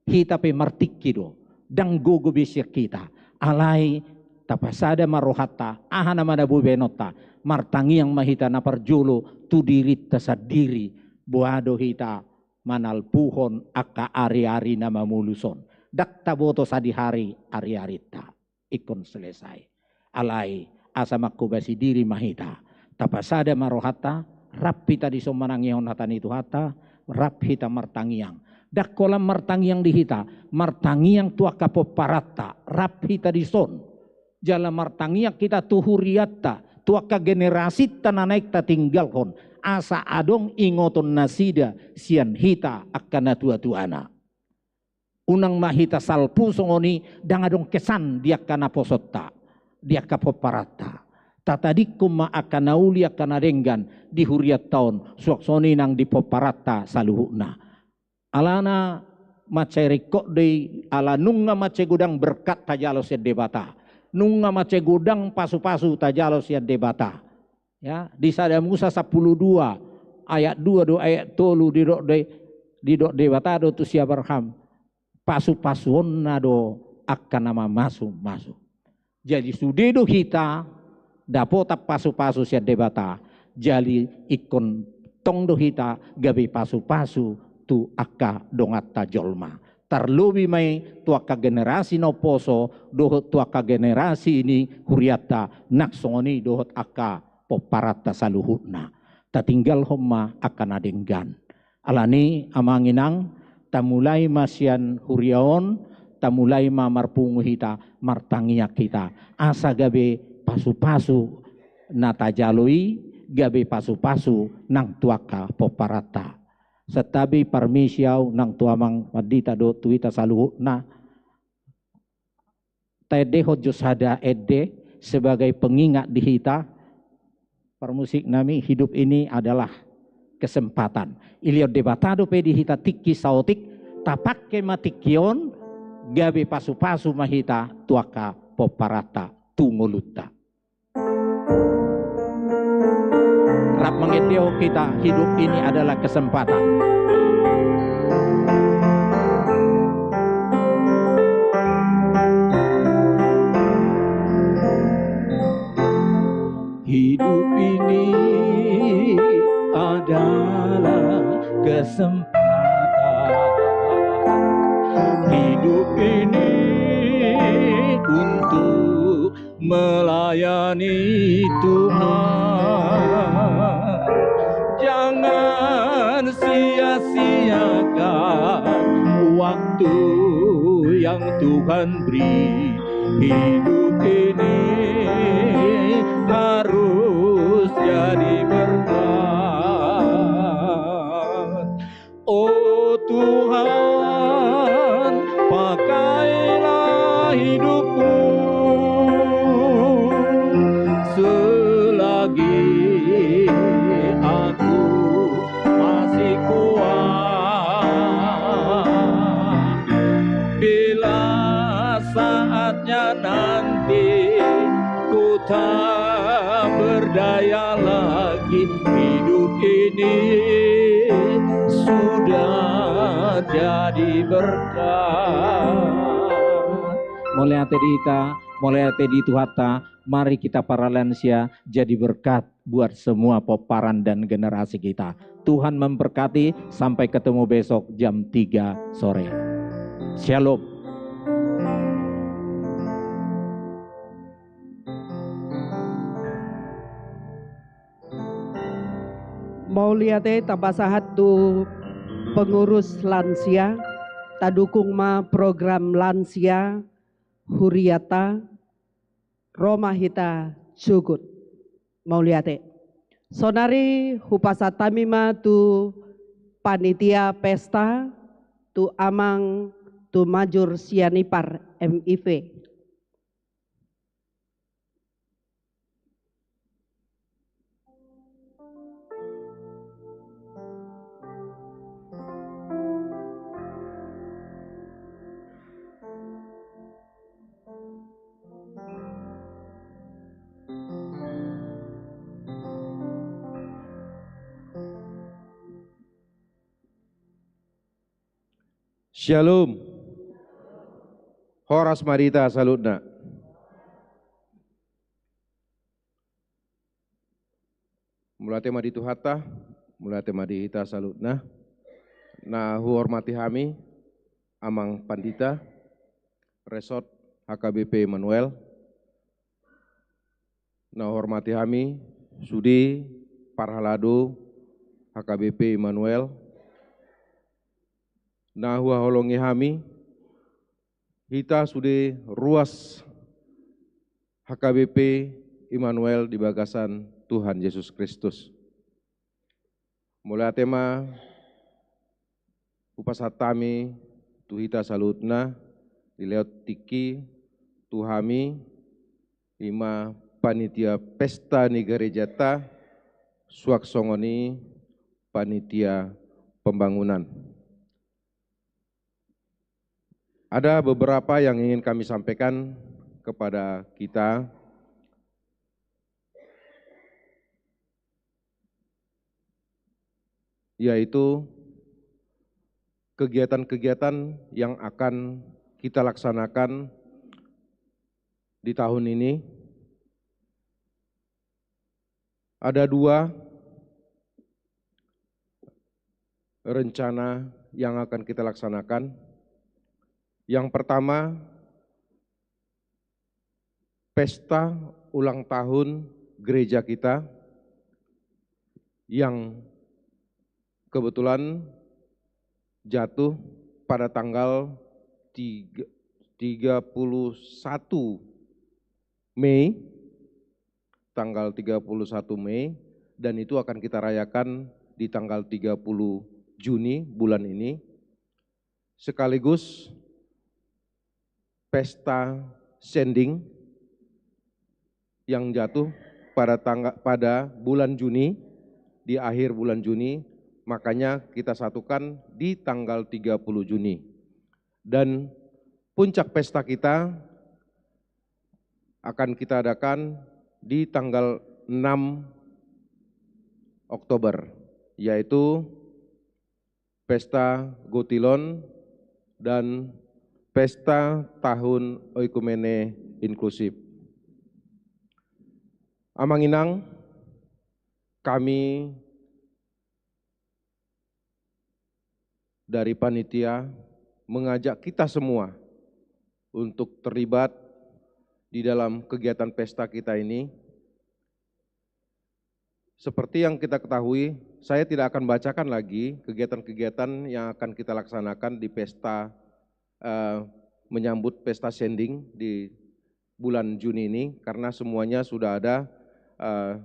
Hita pe martingki do, ndang gogo be sian hita. Alai tapasada ma rohanta, aha nama na boi baenonta, martangiang ma hita na parjolo tu dirinta sandiri, boha do hita manalpuhon angka ariari na mamolus on. Ndang taboto sadihari ariarinta. Ingkon selesai. Alai asa manghobasi diri ma hita. Tapasada ma rohanta, rap hita dison manangihon hata ni Tuhanta, rap hita martangiang. Ndang holan martangiang di hita, martangiang tu angka pomparanta, rap hita dison. Jala martangiang hita tu hurianta, tu angka generasinta na naeng tatinggalhon, asa adong ingoton nasida sian hita angka natuatuana. Unang ma hita salpu songon i, ndang adong kesan di angka naposonta, di angka pomparanta. Tatadingkon ma angka na uli, angka na denggan di hurianta on, suang songon i nang di pomparanta saluhutna. Alana mansai ringkot do i, ala nunga mansai godang berkat tajalo sian Debata. Nunga mansai godang pasupasu tajalo sian Debata. Ya, di Sada Musa sampulu dua ayat dua do ayat tolu didok do, didok Debata do tu si Abraham, pasupasuonna do angka na mamasumasu. Jadi sude do hita dapotan pasupasu sian Debata. Jadi ingkon tong do hita gabe pasupasu tu angka donganta jolma. Tarlobi ma i tu angka generasi na umposo dohot tu angka generasi ni hurianta nang songon i dohot angka pomparanta saluhutna. Tatinggalhon ma angka na denggan. Alani i amang inang, tamulai ma sian huria on, tamulai ma marpungu hita martangiang hita. Asa gabe pasupasu na tajalo i, gabe pasupasu nang tu angka pomparanta. Santabi parmisi au nang tu amang pandita dohot tu hita saluhutna. Taendehon jo sada ende sebagai pengingat di hita. Parmusik nami, hidup ini adalah kesempatan. Dilehon Debata dope di hita tingki saotik, tapangke ma tingki on, gabe pasupasu ma hita tu angka pomparanta tu ngolunta. Rap mangendehon hita, hidup ini adalah kesempatan. Hidup ini kesempatan hidup ini untuk melayani Tuhan. Jangan sia-siakan waktu yang Tuhan beri. Hidup ini harus jadi berkat. Oh Tuhan, pakailah hidupku selagi aku masih kuat. Bila saatnya nanti ku tak berdaya lagi, hidup ini sudah jadi berkat. Mauliate di hita, mauliate di Tuhanta, mari kita para lansia jadi berkat buat semua pomparan dan generasi kita. Tuhan memberkati, sampai ketemu besok jam tiga sore. Shalom. Mauliate tamba sahat tu pengurus lansia, tadukung ma program lansia huriata, ro ma hita jogot. Mauliate. Sonari hupasahat hami ma tu panitia pesta, tu Amang Tumajur Sianipar, M I V. Shalom. Horas ma di hita saluhutna. Mauliate ma di Tuhanta, mauliate ma di hita saluhutna. Na huhormati hami, Amang Pandita, Resort H K B P Immanuel. Na huhormati hami, sude parhalado H K B P Immanuel. Na huhaholongi hami, hita sude ruas H K B P Immanuel di bagasan Tuhan Jesus Kristus. Mauliate ma hupasahat hami tu hita saluhutna, dilehon tingki tu hami, i ma panitia pesta ni gerejanta, suang songon i panitia pembangunan. Ada beberapa yang ingin kami sampaikan kepada kita, yaitu kegiatan-kegiatan yang akan kita laksanakan di tahun ini. Ada dua rencana yang akan kita laksanakan. Yang pertama, pesta ulang tahun gereja kita yang kebetulan jatuh pada tanggal tiga, tiga puluh satu Mei, tanggal tiga puluh satu Mei, dan itu akan kita rayakan di tanggal tiga puluh Juni bulan ini, sekaligus pesta sending yang jatuh pada tangga-, pada bulan Juni, di akhir bulan Juni, makanya kita satukan di tanggal tiga puluh Juni. Dan puncak pesta kita akan kita adakan di tanggal enam Oktober, yaitu pesta Gotilon dan pesta tahun Oikumene Inklusif. Amang Inang, kami dari panitia mengajak kita semua untuk terlibat di dalam kegiatan pesta kita ini. Seperti yang kita ketahui, saya tidak akan bacakan lagi kegiatan-kegiatan yang akan kita laksanakan di pesta, eh, menyambut pesta sending di bulan Juni ini, karena semuanya sudah ada, eh,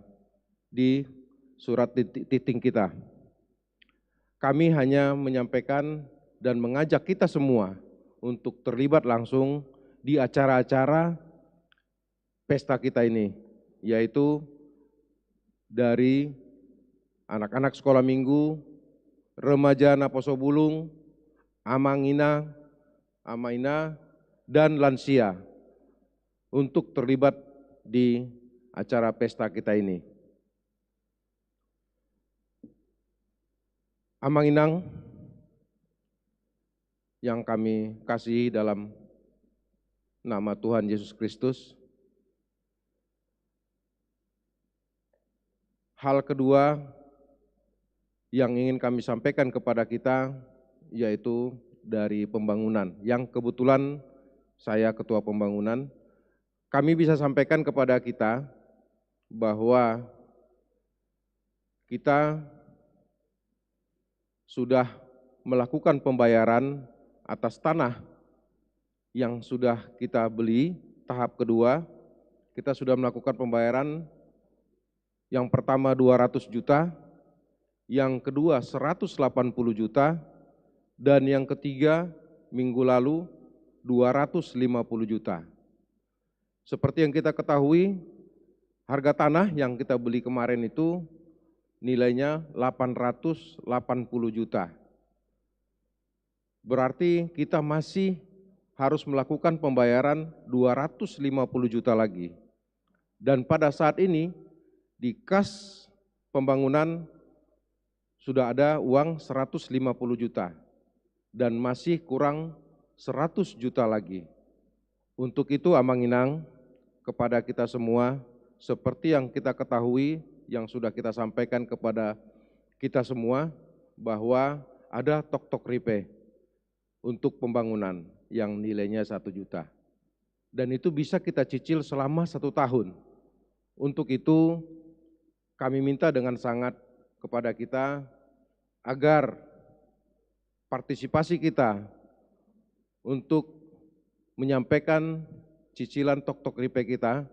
di surat titi-, titik kita. Kami hanya menyampaikan dan mengajak kita semua untuk terlibat langsung di acara-acara pesta kita ini, yaitu dari anak-anak sekolah minggu, remaja naposo bulung, amang ina, ama ina, dan lansia untuk terlibat di acara pesta kita ini. Amang inang yang kami kasihi dalam nama Tuhan Yesus Kristus, hal kedua yang ingin kami sampaikan kepada kita yaitu dari pembangunan, yang kebetulan saya ketua pembangunan. Kami bisa sampaikan kepada kita bahwa kita sudah melakukan pembayaran atas tanah yang sudah kita beli, tahap kedua, kita sudah melakukan pembayaran, yang pertama dua ratus juta, yang kedua seratus delapan puluh juta, dan yang ketiga minggu lalu dua ratus lima puluh juta. Seperti yang kita ketahui, harga tanah yang kita beli kemarin itu nilainya delapan ratus delapan puluh juta. Berarti kita masih harus melakukan pembayaran dua ratus lima puluh juta lagi. Dan pada saat ini, di kas pembangunan sudah ada uang seratus lima puluh juta dan masih kurang seratus juta lagi. Untuk itu, Amang Inang, kepada kita semua, seperti yang kita ketahui, yang sudah kita sampaikan kepada kita semua, bahwa ada toktok ripe untuk pembangunan yang nilainya satu juta. Dan itu bisa kita cicil selama satu tahun. Untuk itu, kami minta dengan sangat kepada kita agar partisipasi kita untuk menyampaikan cicilan toktok ripe kita,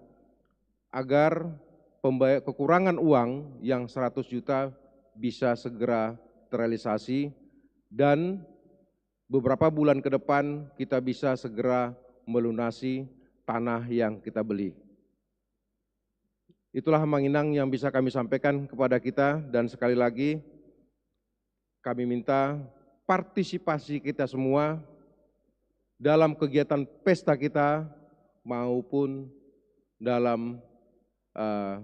agar pembaya-, kekurangan uang yang seratus juta bisa segera terrealisasi, dan beberapa bulan ke depan kita bisa segera melunasi tanah yang kita beli. Itulah, Amang Inang, yang bisa kami sampaikan kepada kita, dan sekali lagi kami minta partisipasi kita semua dalam kegiatan pesta kita maupun dalam, eh,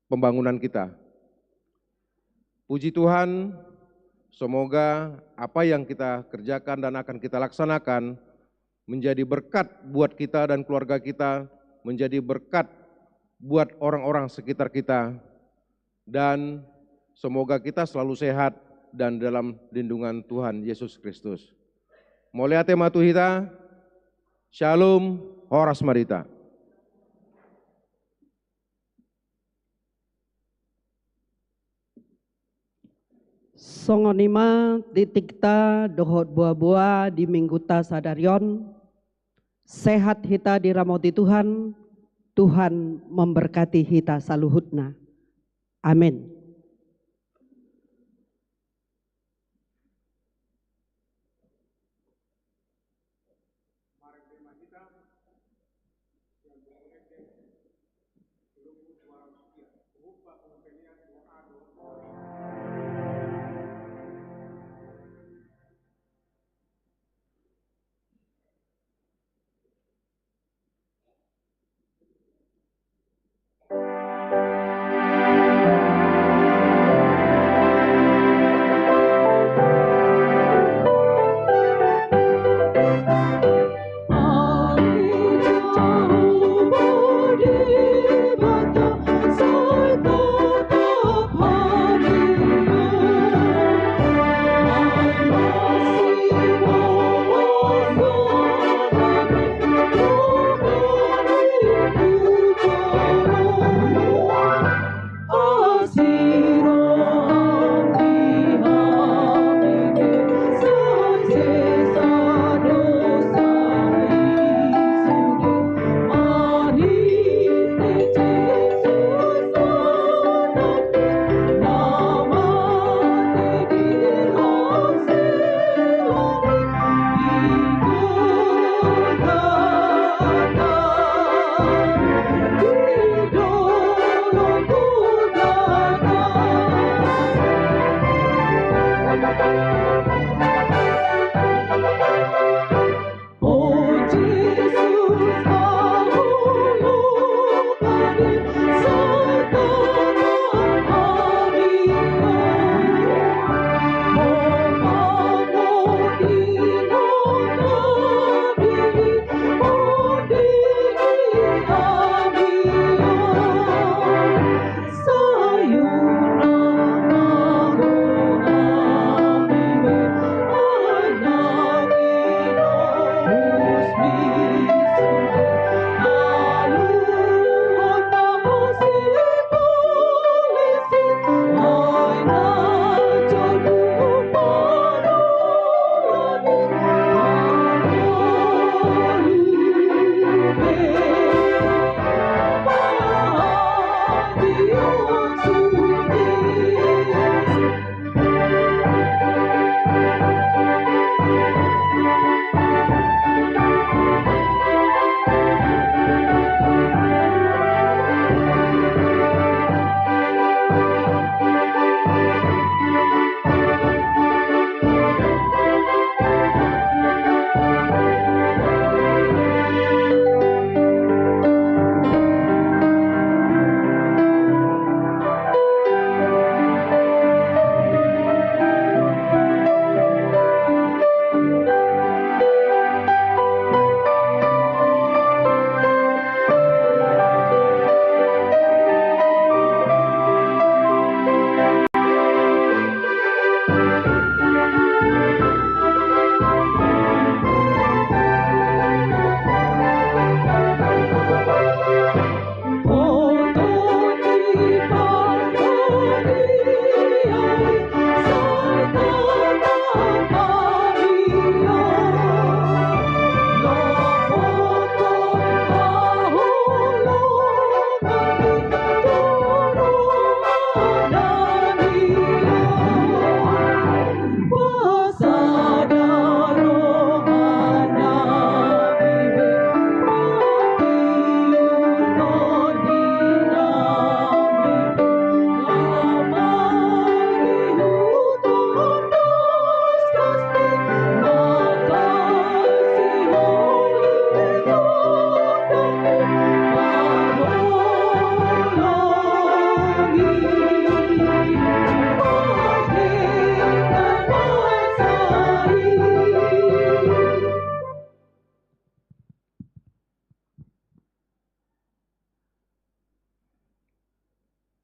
pembangunan kita. Puji Tuhan, semoga apa yang kita kerjakan dan akan kita laksanakan menjadi berkat buat kita dan keluarga kita, menjadi berkat buat orang-orang sekitar kita, dan semoga kita selalu sehat dan dalam lindungan Tuhan Yesus Kristus. Mauliate ma tu hita. Shalom, horas ma di hita. Songon i ma titikta dohot boaboa di mingguta sadari on. Sehat hita diramoti Tuhan, Tuhan memberkati hita saluhutna. Amin.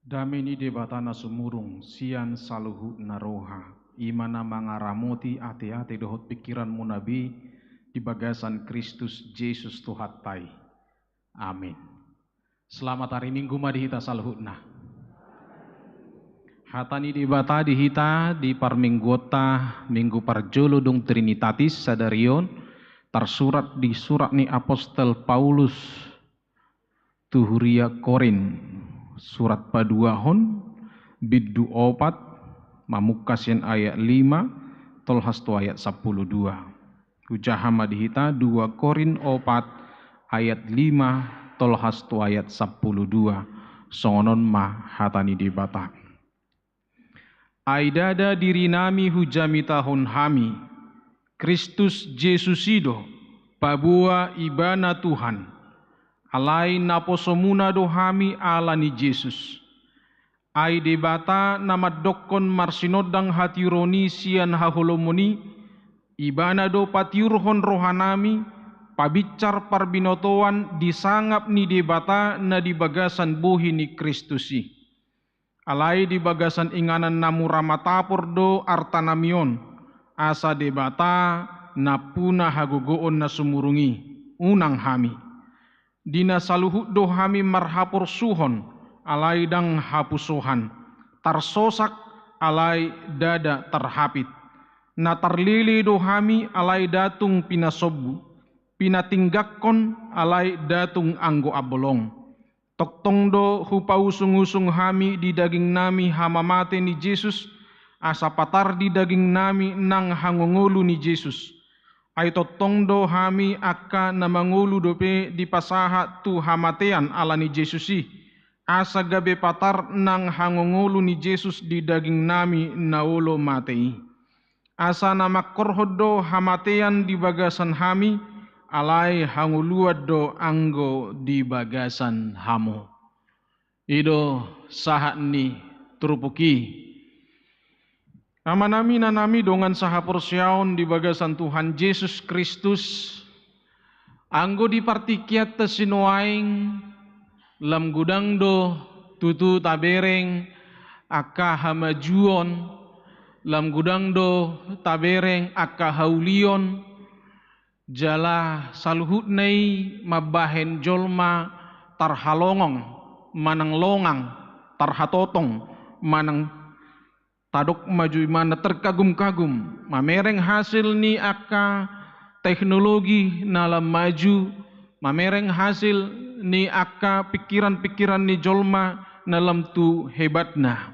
Dame ni Debata na sumurung sian saluhutna roha, i ma na mangaramoti ateate dohot pingkiranmuna be di bagasan Kristus Jesus Tuhanta i. Amin. Selamat hari Minggu ma di hita saluhutna. Hata ni Debata di hita di parmingguonta, minggu parjolo dung Trinitatis sadari on, tarsurat di surat ni apostel Paulus tu huria Korint, surat paduahon, bindu opat, mamungka sian ayat lima tolhas tu ayat sampulu dua. Hujaha ma di hita dua Korint opat ayat lima tolhas tu ayat sampulu dua. Songon on ma hata ni Debata. Ai ndada dirinami hujamitahon hami, Kristus Jesus i do, paboa Ibana Tuhan. Alai naposomuna do hami ala ni Jesus. Ai Debata na mandokkon marsinondang hatiuron i sian haholomon i, Ibana do patiurhon rohanami, pabinsar parbinotoan di sangap ni Debata na di bagasan bohi ni Kristus i. Alai di bagasan inganan na mura matapor do artanami on, asa Debata nampuna hagogoon na sumurung i, unang hami. Di na saluhut do hami marhaporsuhon, alai ndang hapusohan, tarsosak, alai ndada tarhapit. Na tarlele do hami, alai nda tung pinasombu, pinatinggangkon, alai nda tung anggo ambolong. Tongtong do hupausung-usung hami di dagingnami hamamate ni Jesus, asa patar di dagingnami nang hangongolu ni Jesus. Ai tongtong do hami angka na mangolu dope dipasahat tu hamatean ala ni Jesus i, asa gabe patar nang hangongolu ni Jesus di dagingnami na olo mate i. Asa na mangkorhon do hamatean di bagasan hami, alai hangoluan do anggo di bagasan hamu. I do sahat ni turpuk i. Amanami, inanami, dongan sahaporseaon di bagasan Tuhan Jesus Kristus, anggo di partingkianta sinuaeng, lam godang do tutu tabereng angka hamajuon, lam godang do tabereng angka haulion, jala saluhutna i mambahen jolma tarhalongong manang longang, tarhatotong manang tadok ma jo imana terkagum-kagum, mamereng hasil ni angka teknologi na lam maju, mamereng hasil ni angka pingkiran-pingkiran ni jolma na lam tu hebatna.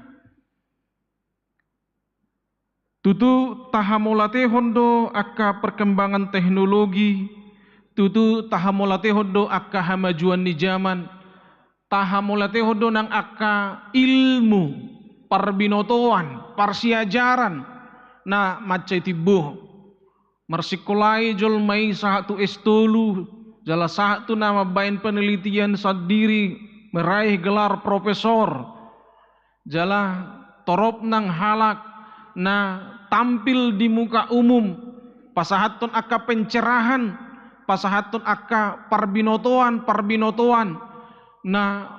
Tutu tahamolatehon do angka perkembangan teknologi, tutu tahamolatehon do angka hamajuan ni jaman, tahamolatehon do nang angka ilmu, parbinotoan, parsiajaran na mansai timbo. Marsingkolai jolma i sahat tu S tolu, jala sahat tu na mambahen penelitian sandiri, meraih gelar profesor. Jala torop nang halak na tampil di muka umum, pasahathon angka pencerahan, pasahathon angka parbinotoan, parbinotoan na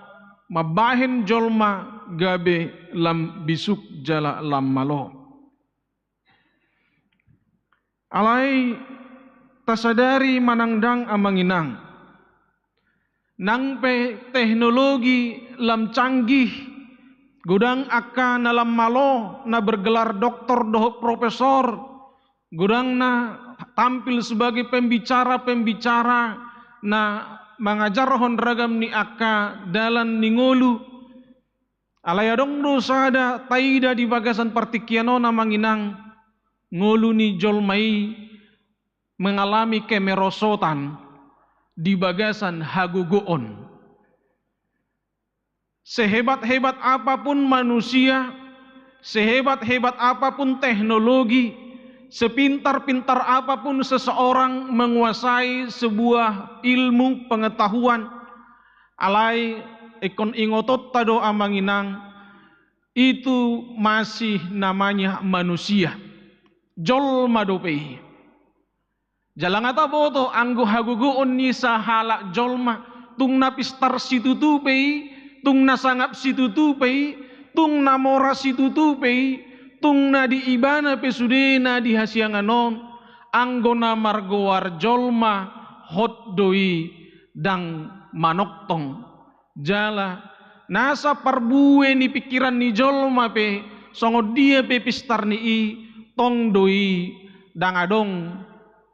mambahen jolma gabe lam bisuk jala lam malo. Alai tasadari manang ndang, amang inang, nang pe teknologi lam canggih, godang angka na lam malo na bergelar doktor dohot profesor, godang na tampil sebagai pembicara-pembicara na mangajarhon ragam ni angka dalan ni ngolu. Alai adong do sada taida di bagasan partingkian on, amang inang, ngolu ni jolma i mengalami kemerosotan di bagasan hagogoon. Sehebat-hebat apapun manusia, sehebat-hebat apapun teknologi, sepintar-pintar apapun seseorang menguasai sebuah ilmu pengetahuan, alai ingkon ingotonta do, amang inang, itu masih namanya manusia. Jolma dope i. Jala nga taboto anggo hagogoon ni sahalak jolma, tung na pistar situtu pe i, Tung na sangap situtu pe i, tung na mora situtu pe i, tung na di ibana pe sude na di hasiangan on, anggo na margoar jolma hot do i, ndang manongtong. Jala nasa parbue ni pingkiran ni jolma pe, songon dia pe pistar ni i, tong do i, ndang adong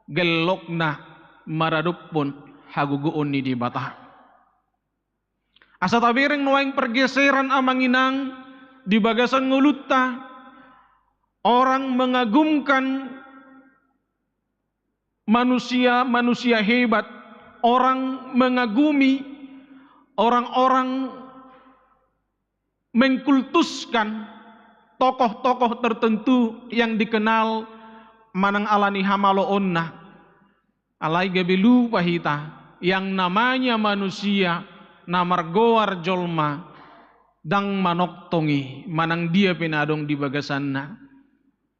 gellokna maradophon hagogoon ni Debata. Asa tabereng nuaeng pergeseran, amang inang, di bagasan ngolunta. Orang mengagumkan manusia-manusia hebat, orang mengagumi orang-orang mengkultuskan tokoh-tokoh tertentu yang dikenal manang ala ni hamaloonna. Alai gabe lupa hita, yang namanya manusia, na margoar jolma, ndang manongtong i manang dia pe na adong di bagasanna.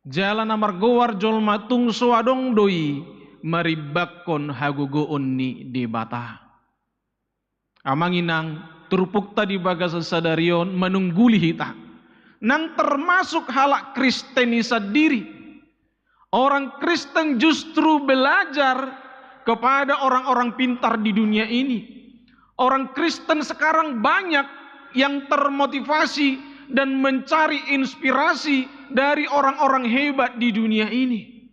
Jala na margoar jolma tung so adong do i marimbakkon hagogoon ni Debata. Amang inang, turpukta di bagasan sadari on manungguli hita. Nang termasuk halak Kristen i sandiri. Orang Kristen justru belajar kepada orang-orang pintar di dunia ini. Orang Kristen sekarang banyak yang termotivasi dan mencari inspirasi dari orang-orang hebat di dunia ini.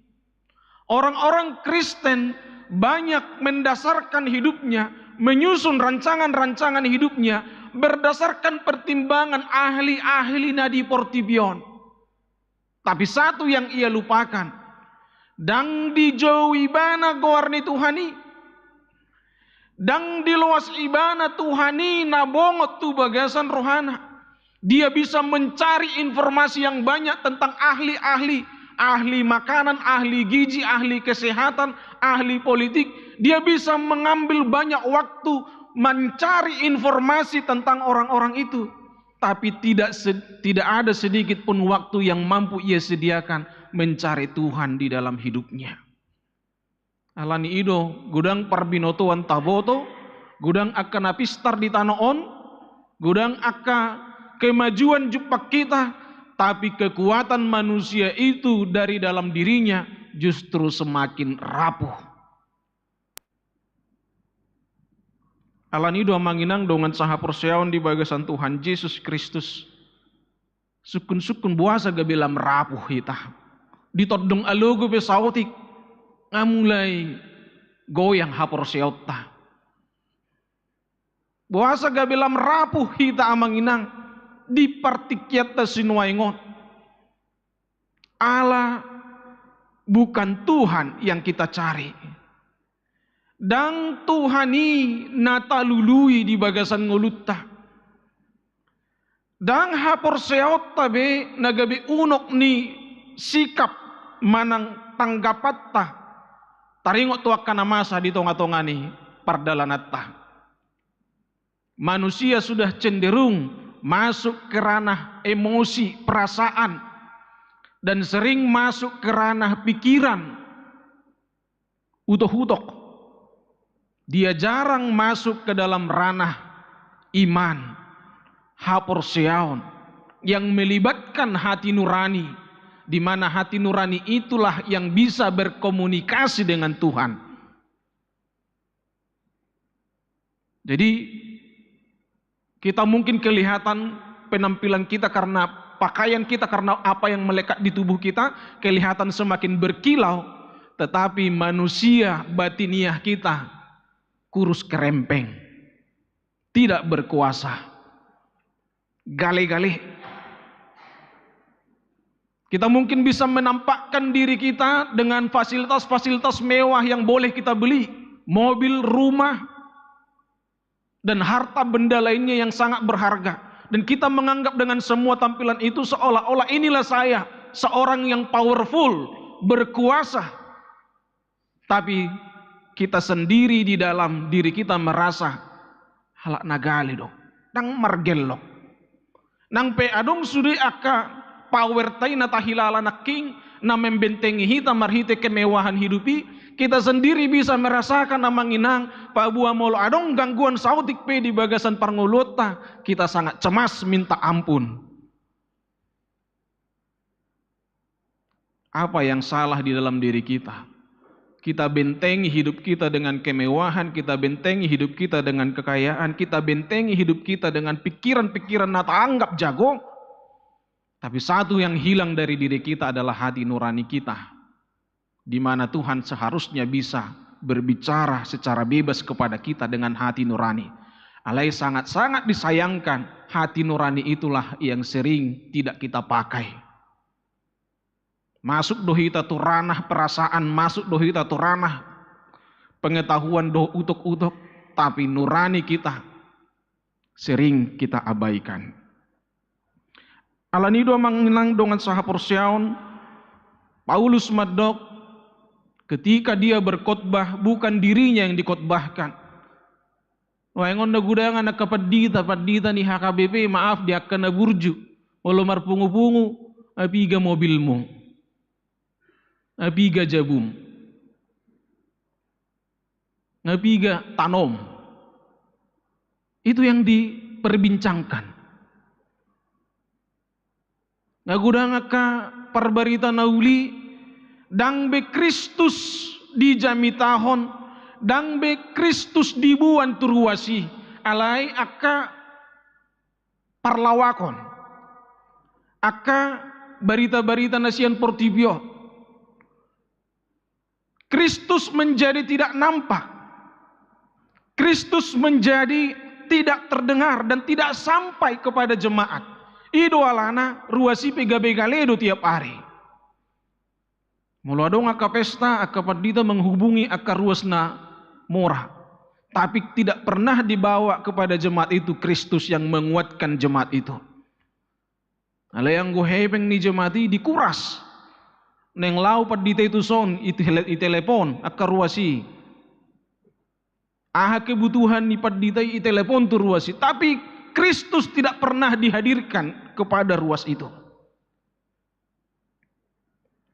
Orang-orang Kristen banyak mendasarkan hidupnya, menyusun rancangan-rancangan hidupnya berdasarkan pertimbangan ahli-ahli na di portibi on. Tapi satu yang ia lupakan, ndang dijou ibana goar ni Tuhan i. Ndang diloas ibana Tuhan i na bongot tu bagasan rohana. Dia bisa mencari informasi yang banyak tentang ahli-ahli, ahli makanan, ahli gizi, ahli kesehatan, ahli politik. Dia bisa mengambil banyak waktu mencari informasi tentang orang-orang itu. Tapi tidak se-, tidak ada sedikit pun waktu yang mampu ia sediakan mencari Tuhan di dalam hidupnya. Ala ni i do, godang parbinotoan taboto, godang angka na pistar di tano on, godang angka kemajuan jumpang hita, tapi kekuatan manusia itu dari dalam dirinya justru semakin rapuh. Ala ni i do, amang inang, dongan sahaporseaon di bagasan Tuhan Jesus Kristus. Sungkun-sungkun boasa gabe lam rapuh hita. Ditondong alogo pe saotik, nga mulai goyang haporseaonta. Boasa gabe lam rapuh hita, amang inang, di partingkianta sinuaeng on. Ala bukan Tuhan yang kita cari. Ndang Tuhan i na talului di bagasan ngolunta. Ndang haporseaonta be na gabe unok ni sikap manang tanggapanta taringot tu angka na masa di tonga-tonga ni pardalananta. Manusia sudah cenderung masuk ke ranah emosi, perasaan, dan sering masuk ke ranah pikiran, utok-utok. Dia jarang masuk ke dalam ranah iman, haporseaon, yang melibatkan hati nurani, di mana hati nurani itulah yang bisa berkomunikasi dengan Tuhan. Jadi, kita mungkin kelihatan penampilan kita karena pakaian kita, karena apa yang melekat di tubuh kita, kelihatan semakin berkilau, tetapi manusia batiniah kita kurus kerempeng, tidak berkuasa. Gale-gale. Kita mungkin bisa menampakkan diri kita dengan fasilitas-fasilitas mewah yang boleh kita beli, mobil, rumah, dan harta benda lainnya yang sangat berharga. Dan kita menganggap dengan semua tampilan itu seolah-olah inilah saya, seorang yang powerful, berkuasa. Tapi kita sendiri di dalam diri kita merasa halak na gale do, ndang margellok. Nang pe adong sude angka powerta i na tahilala nangkin, na membentengi hita marhite kemewahan hidup i, Kita sendiri bisa merasakan, Amang Inang, paboa molo adong gangguan saotik pe di bagasan parngoluonta, kita sangat cemas minta ampun. Apa yang salah di dalam diri kita? Kita bentengi hidup kita dengan kemewahan, kita bentengi hidup kita dengan kekayaan, kita bentengi hidup kita dengan pikiran-pikiran na taanggap jago. Tapi satu yang hilang dari diri kita adalah hati nurani kita, di mana Tuhan seharusnya bisa berbicara secara bebas kepada kita dengan hati nurani. Alai sangat-sangat disayangkan, hati nurani itulah yang sering tidak kita pakai. Masuk do hita tu ranah perasaan, masuk do hita tu ranah pengetahuan dohot utok-utok, tapi nurani kita sering kita abaikan. Alani i do, Amang Inang, dongan sahaporseaon, Paulus mandok, ketika dia berkhotbah, bukan dirinya yang dikhotbahkan. Nuaeng on na gudangan angka pandita, pandita ni H K B P, maaf, di angka na burju, molo marpungu-pungu, nga piga mobilmu, nga piga jabum, nga piga tanom. Itu yang diperbincangkan. Nga godang angka parbarita na uli, ndang be Kristus dijamitahon, ndang be Kristus diboan tu ruas i, alai angka parlawakon, angka barita-barita na sian portibi on. Kristus menjadi tidak nampak. Kristus menjadi tidak terdengar dan tidak sampai kepada jemaat. I do alana ruas i pe gabe gale do tiap ari. Molo adong angka pesta, angka pandita menghubungi angka ruas na mora. Tapi tidak pernah dibawa kepada jemaat itu Kristus yang menguatkan jemaat itu. Alai anggo hepeng ni jemaat i dikuras. Naeng laho pandita i tuson, itele-, itelepon angka ruas i. Aha kebutuhan ni pandita i, itelepon tu ruas i. Tapi Kristus tidak pernah dihadirkan kepada ruas itu.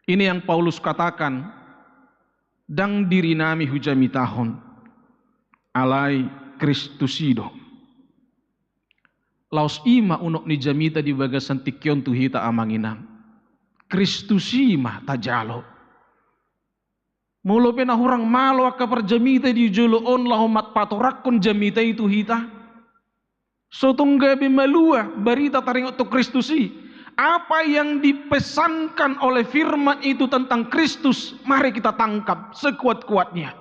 Ini yang Paulus katakan, ndang dirinami hujamitahon, alai Kristus i do. Laos i ma unok ni jamita di bagasan tingki on tu hita, Amang Inang. Kristus i ma tajalo. Molo pe na hurang malo angka parjamita di jolo on laho mampartorangkon jamita i tu hita, so tung gabe malua barita taringot tu Kristus i. Apa yang dipesankan oleh firman itu tentang Kristus, mari kita tangkap sekuat-kuatnya.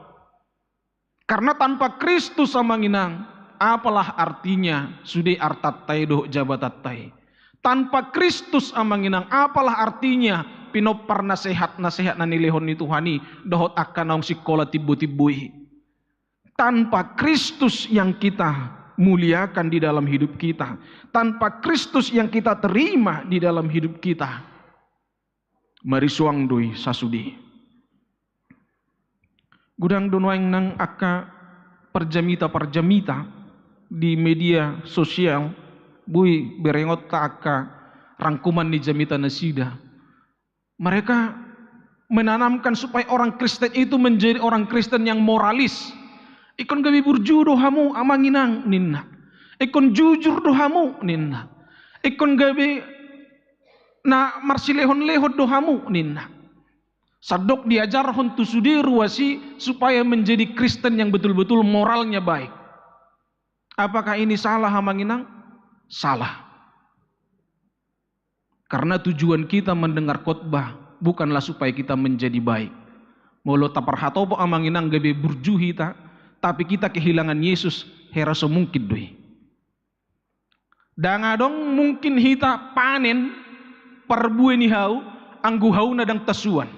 Karena tanpa Kristus, Amang Inang, apalah artinya sude artanta i dohot jabatanta i? Tanpa Kristus, Amang Inang, apalah artinya pinompar nasehat-nasehat na nilehon ni Tuhan i dohot angka naung sikola timbo-timbo i? Tanpa Kristus yang kita muliakan di dalam hidup kita, tanpa Kristus yang kita terima di dalam hidup kita, marisuang do i sasude. Godang do nuaeng, Inang, angka parjamita-parjamita di media sosial, boi berengonta angka rangkuman ni jamita nasida. Mereka menanamkan supaya orang Kristen itu menjadi orang Kristen yang moralis. Ingkon gabe burju do hamu, Amang Inang, ninna. Ingkon jujur do hamu, ninna. Ingkon gabe na marsilehon-lehon do hamu, ninna. Sandok diajarhon tu sude ruas i supaya menjadi Kristen yang betul-betul moralnya baik. Apakah ini salah, Amang Inang? Salah. Karena tujuan kita mendengar khotbah bukanlah supaya kita menjadi baik. Molo taparhatopot, Amang Inang, gabe burju hita, tapi kita kehilangan Yesus, hera so mungkin do i. Ndang adong mungkin hita panen parbue ni hau, anggo hauna ndang tasuan.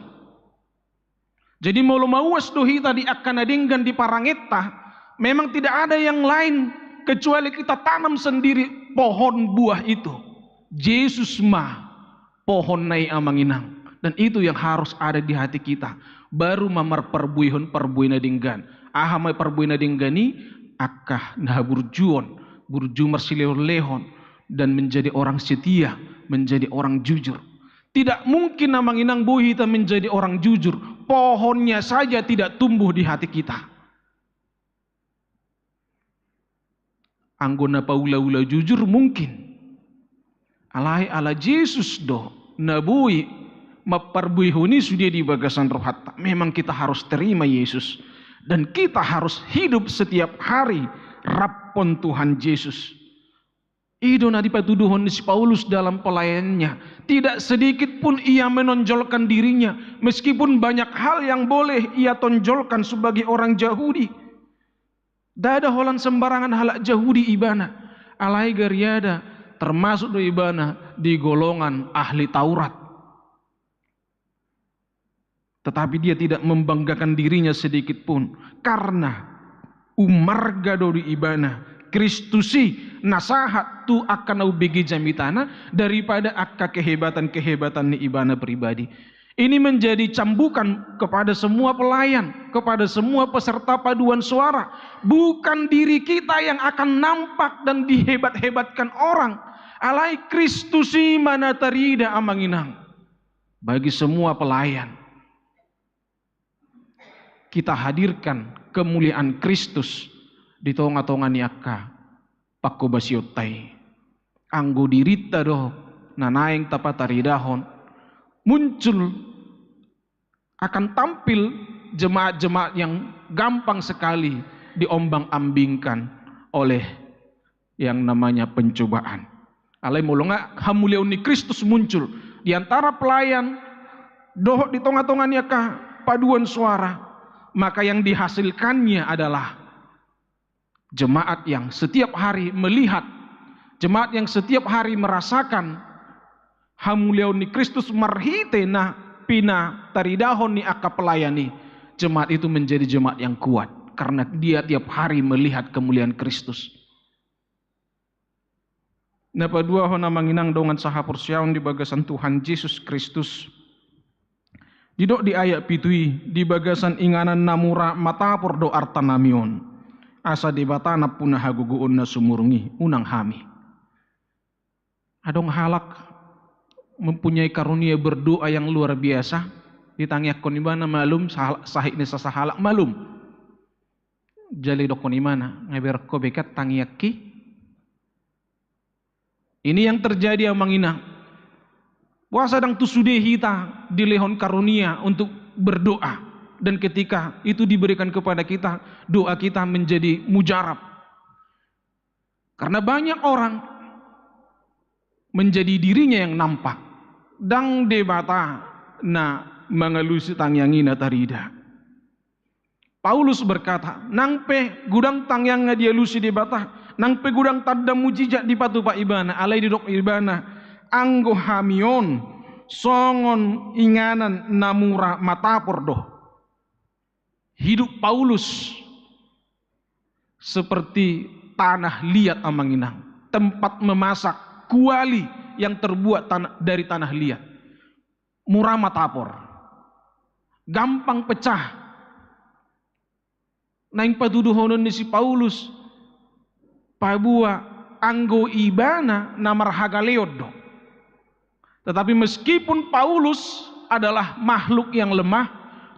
Jadi molo mauas do hita di angka na denggan di parangenta, memang tidak ada yang lain kecuali kita tanam sendiri pohon buah itu. Jesus ma pohonna i, Amang Inang. Dan itu yang harus ada di hati kita. Baru ma marparbuehon parbue na denggan. Aha ma parbue na denggan i? Angka na haburjuon, burju marsilehon-lehon, dan menjadi orang setia, menjadi orang jujur. Tidak mungkin, Amang Inang, boi hita menjadi orang jujur pohonnya saja tidak tumbuh di hati kita. Anggo na paula-ula jujur mungkin. Alai ala Jesus do na boi mamparbuehon i sude di bagasan rohanta. Memang kita harus terima Yesus. Dan kita harus hidup setiap hari raphon Tuhan Jesus. I do na dipatuduhon ni si Paulus dalam pelayanannya. Tidak sedikit pun ia menonjolkan dirinya, meskipun banyak hal yang boleh ia tonjolkan sebagai orang Jahudi. Ndada holan sembarangan halak Jahudi ibana, alai gariada termasuk do ibana di golongan ahli Taurat. Tetapi dia tidak membanggakan dirinya sedikit pun, karena umarga do di ibana Kristus i na sahat tu angka na umbege jamitana daripada angka kehebatan-kehebatan ni ibana pribadi. Ini menjadi cambukan kepada semua pelayan, kepada semua peserta paduan suara. Bukan diri kita yang akan nampak dan dihebat-hebatkan orang, alai Kristus i ma na tarida, amang inang. Bagi semua pelayan, kita hadirkan kemuliaan Kristus di tonga-tonga ni angka pangkobasionta i. Anggo dirinta do na naeng tapataridahon, muncul, akan tampil jemaat-jemaat yang gampang sekali diombang-ambingkan oleh yang namanya pencobaan. Alai molo nga hamuliaon ni Kristus muncul di antara pelayan dohot di tonga-tonga ni angka paduan suara, maka yang dihasilkannya adalah jemaat yang setiap hari melihat, jemaat yang setiap hari merasakan hamuliaon ni Kristus marhite na pinataridahon ni angka pelayan i. Jemaat itu menjadi jemaat yang kuat karena dia tiap hari melihat kemuliaan Kristus. Na paduahon, amang inang dongan sahaporseaon di bagasan Tuhan Jesus Kristus, didok di ayat pitu i, di bagasan inganan na mura matapor do artanami on, asa Debata nampuna hagogoonna sumurung i, unang hami. Adong halak mempunyai karunia berdoa yang luar biasa, ditangiangkon ibana malum, sahal-, sahit ni sasahalak malum. Jala didokkon ibana, nga berengko be kan tangiangki? Ini yang terjadi, amang inang. Boasa ndang tu sude hita dilehon karunia untuk berdoa, dan ketika itu diberikan kepada kita, doa kita menjadi mujarab. Karena banyak orang menjadi dirinya yang nampak, ndang Debata na mangalusi tangiang i na tarida. Paulus berkata, nang pe godang tangiangna dialusi Debata, nang pe godang tanda mujizat dipatupa ibana, alai didok ibana, anggo hami on songon inganan na mura matapor do. Hidup Paulus seperti tanah liat, amang inang, tempat memasak, kuali yang terbuat tana-, dari tanah liat. Mura matapor, gampang pecah. Naeng patuduhonon ni si Paulus, paboa anggo ibana na marhagaleon do. Tetapi meskipun Paulus adalah makhluk yang lemah,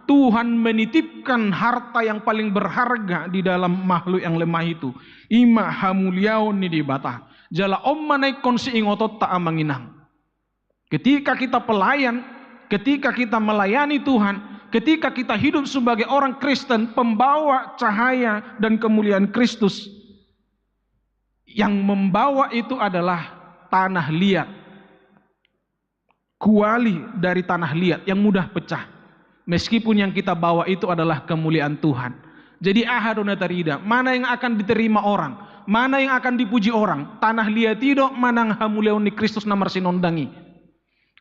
Tuhan menitipkan harta yang paling berharga di dalam makhluk yang lemah itu, i ma hamuliaon ni Debata. Jala on ma na ingkon siingotonta, amang inang. Ketika kita pelayan, ketika kita melayani Tuhan, ketika kita hidup sebagai orang Kristen, pembawa cahaya dan kemuliaan Kristus, yang membawa itu adalah tanah liat, kuali dari tanah liat yang mudah pecah. Meskipun yang kita bawa itu adalah kemuliaan Tuhan. Jadi aha do na tarida? Mana yang akan diterima orang? Mana yang akan dipuji orang? Tanah liat i do manang hamuliaon ni Kristus na marsinondang i?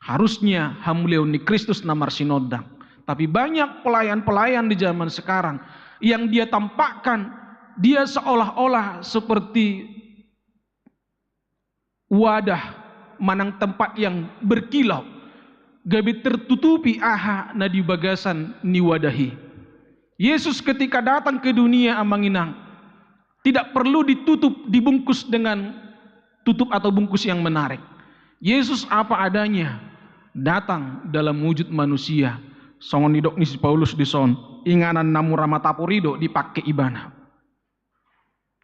Harusnya hamuliaon ni Kristus na marsinondang. Tapi banyak pelayan-pelayan di zaman sekarang yang dia tampakkan, dia seolah-olah seperti wadah manang tempat yang berkilau, gabe tertutupi aha na di bagasan ni wadah i. Yesus ketika datang ke dunia, amang inang, tidak perlu ditutup, dibungkus dengan tutup atau bungkus yang menarik. Yesus apa adanya, datang dalam wujud manusia, Songon nidok ni si Paulus dison, inganan na mura matapor i do dipangke ibana.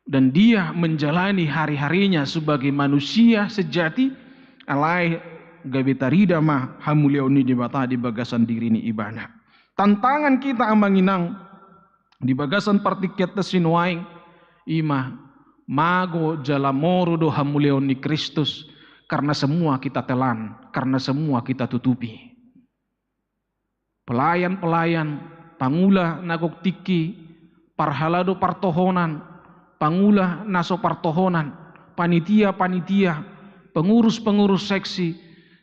Dan dia menjalani hari-harinya sebagai manusia sejati, alai gabe tarida ma hamuliaon ni Debata di bagasan diri ni ibana. Tantangan hita, amang inang, di bagasan partingkianta sinuaeng, i ma, mago jala moru do hamuliaon ni Kristus, karena semua hita telan, karena semua hita tutupi. Pelayan-pelayan, pangula na gok tingki, parhalado partohonan, pangula na so partohonan, panitia-panitia, pengurus-pengurus seksi,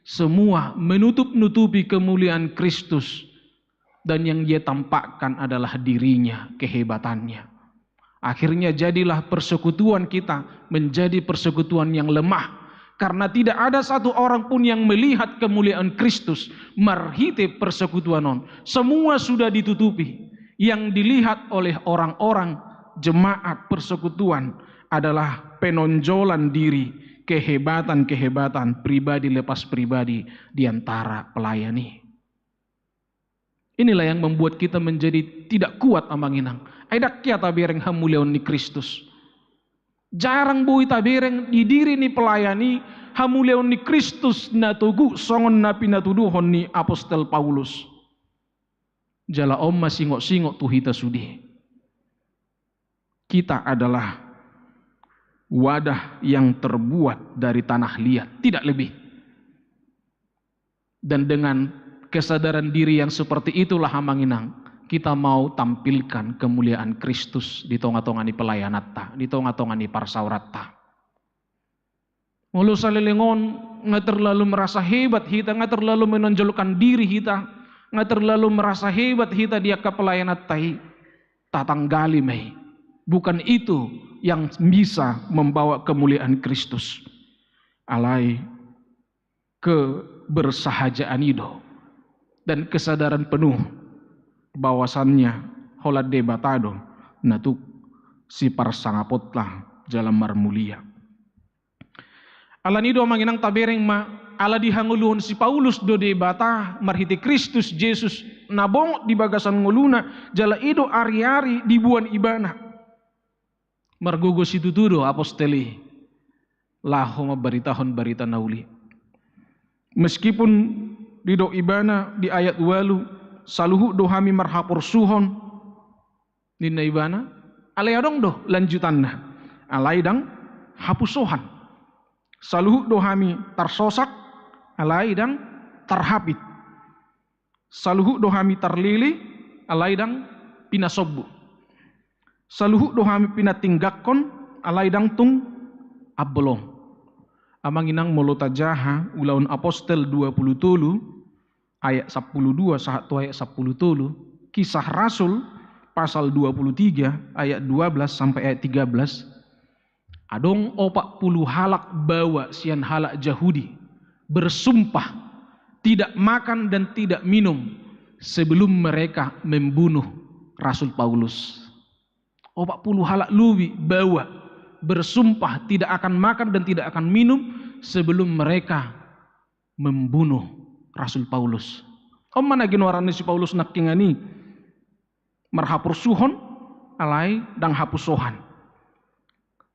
semua menutup-nutupi kemuliaan Kristus. Dan yang dia tampakkan adalah dirinya, kehebatannya. Akhirnya jadilah persekutuan kita menjadi persekutuan yang lemah. Karena tidak ada satu orang pun yang melihat kemuliaan Kristus marhite persekutuan on. Semua sudah ditutupi. Yang dilihat oleh orang-orang jemaat persekutuan adalah penonjolan diri, kehebatan-kehebatan pribadi lepas pribadi di antara pelayan i. Inilah yang membuat kita menjadi tidak kuat, amang inang. Ai ndang hea tabereng hamuliaon ni Kristus. Jarang boi tabereng di diri ni pelayan i hamuliaon ni Kristus na togu songon na pinatuduhon ni apostel Paulus. Jala on ma singot-singot tu hita sude. Kita adalah wadah yang terbuat dari tanah liat, tidak lebih. Dan dengan kesadaran diri yang seperti itulah, amang inang, kita mau tampilkan kemuliaan Kristus di tonga-tonga ni pelayananta, di tonga-tonga ni parsaoranta. Molo saleleng on nga terlalu merasa hebat hita, nga terlalu menonjolkan diri hita, nga terlalu merasa hebat hita di angka pelayananta i, tatanggali ma i. Bukan itu yang bisa membawa kemuliaan Kristus. Alai kebersahajaan i do, dan kesadaran penuh bahwasannya holan Debata do na tuk siparsangaponta jala marmulia. Alani do, amang inang, tabereng ma, ala dihangoluhon si Paulus do Debata marhite Kristus Jesus na bongot di bagasan ngoluna, jala i do ari-ari diboan ibana. Margogo situtu do apostel i laho mambaritahon barita na uli. Meskipun didok ibana di ayat ualu, saluhut do hami marhaporsuhon, ninna ibana, alai adong do lanjutanna, alai ndang hapusohan. Saluhut do hami tarsosak, alai ndang tarhapit. Saluhut do hami tarlili, alai ndang pinasombu. Saluhut do hami pinatinggakkon, alai ndang tung ambolong. Amang inang, molo tajaha Ulaon Apostel dua pulu tolu ayat sampulu dua sahat tu ayat sampulu tolu, Kisah Rasul pasal dua pulu tiga ayat dua belas sampai ayat tiga belas, adong opat pulu halak baoa sian halak Jahudi bersumpah tidak makan dan tidak minum sebelum mereka membunuh Rasul Paulus. Opat pulu halak lobi baoa bersumpah tidak akan makan dan tidak akan minum sebelum mereka membunuh Rasul Paulus. On ma na ginoaran ni si Paulus nangkiningan i, marhaporsuhon alai ndang hapusohan.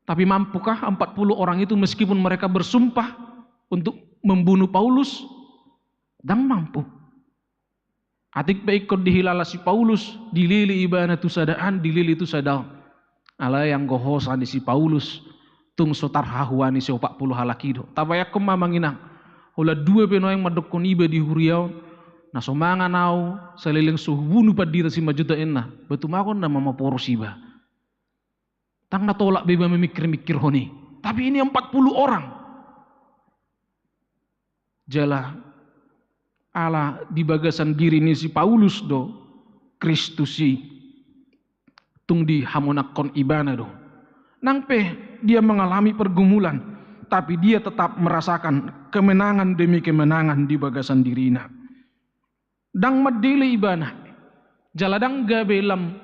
Tapi mampukah empat puluh orang itu meskipun mereka bersumpah untuk membunuh Paulus? Ndang mampu. Atik pe ingkon dihilala si Paulus, dilili ibana tu sada an, dilili tu sada on. Alai anggo hosa ni si Paulus, tung so tarhahuani si opat pulu halak i do. Tabayangkon ma, amang inang, holan dua pe nuaeng mandokkon iba di huria on, na so mangan au, saleleng so hubunu pandita Simanjuntak, ninna. Ba tumagon nama maporus iba. Ndang na tolap be iba mamingkir-mingkirhon i. Tapi ini empat puluh orang. Jala ala di bagasan diri ni si Paulus do Kristus i, tung dihamonangkon ibana do. Nang pe dia mengalami pergumulan, tapi dia tetap merasakan kemenangan demi kemenangan di bagasan dirina. Ndang mandele ibana, jala ndang gabe lam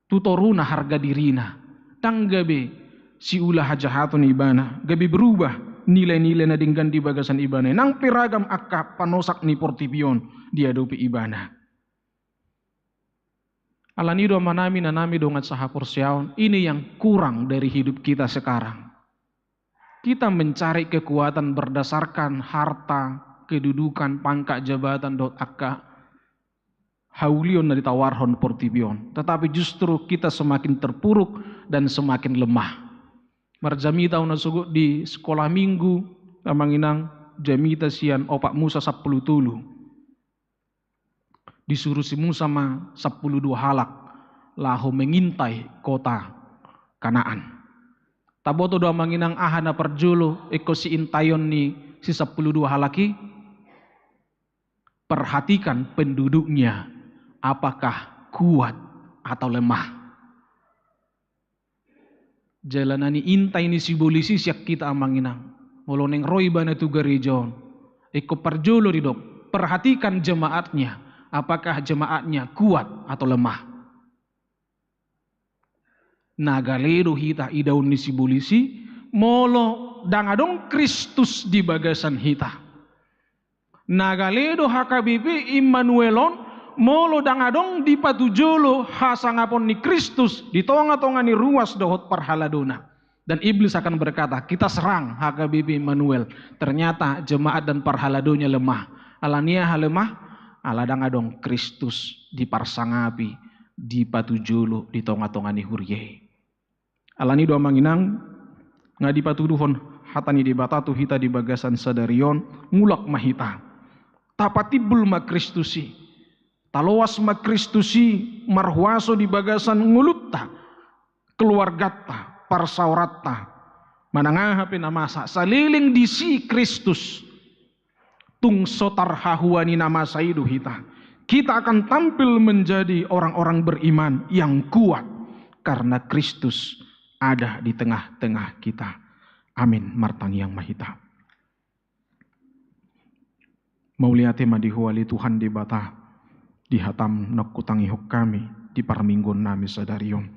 tu toruna harga dirina, ndang gabe siula hajahaton ibana, gabe berubah nilai-nilai na denggan di bagasan ibana. Nang pe ragam angka panosak ni portibi on, diadopi ibana. Alani do amanami, inanami, dongan sahaporseaon, ini yang kurang dari hidup kita sekarang. Kita mencari kekuatan berdasarkan harta, kedudukan, pangkat, jabatan, dohot angka haulion na ditawarhon portibi on. Tetapi justru kita semakin terpuruk dan semakin lemah. Marjamita hona sogot di sekolah minggu, amang inang, jamita sian Opat Musa sampulu tolu. Disuru si Musa ma sampulu dua halak laho mengintai kota Kanaan. Taboto do, amang inang, aha na parjolo ingkon siintaion ni si sampulu dua halak i? Perhatikan penduduknya, apakah kuat atau lemah. Jala na niintai ni sibolis i sian hita, amang inang, molo naeng ro ibana tu gareja on, ingkon parjolo didok, perhatikan jemaatnya, apakah jemaatnya kuat atau lemah. Na gale do hita idaon ni sibolis i molo ndang adong Kristus di bagasan hita. Na gale do H K B P Immanuel on molo ndang adong dipatujolo hasangapon ni Kristus di tonga-tonga ni ruas dohot parhaladona. Dan iblis akan berkata, "Kita serang H K B P Immanuel." Ternyata jemaat dan parhaladonya lemah. Alani aha lemah? Ala ndang adong Kristus diparsangapi, dipatujolo di tonga-tonga ni huria i. Alani do, amang inang, nga dipatuduhon hata ni Debata tu hita di bagasan sadari on, mulak ma hita. Tapatimbul ma Kristus i. Taloas ma Kristus i marhuaso di bagasan ngolunta, keluarganta, parsaoranta. Manang aha pe na masa, saleleng disi Kristus, tung so tarhahua ni na masa i do hita. Kita akan tampil menjadi orang-orang beriman yang kuat karena Kristus ada di tengah-tengah kita. Amin. Martangiang ma hita. Mauliate ma di Ho ale Tuhan Debata, di hatam na hutangihon hami di parmingguon nami sadari on.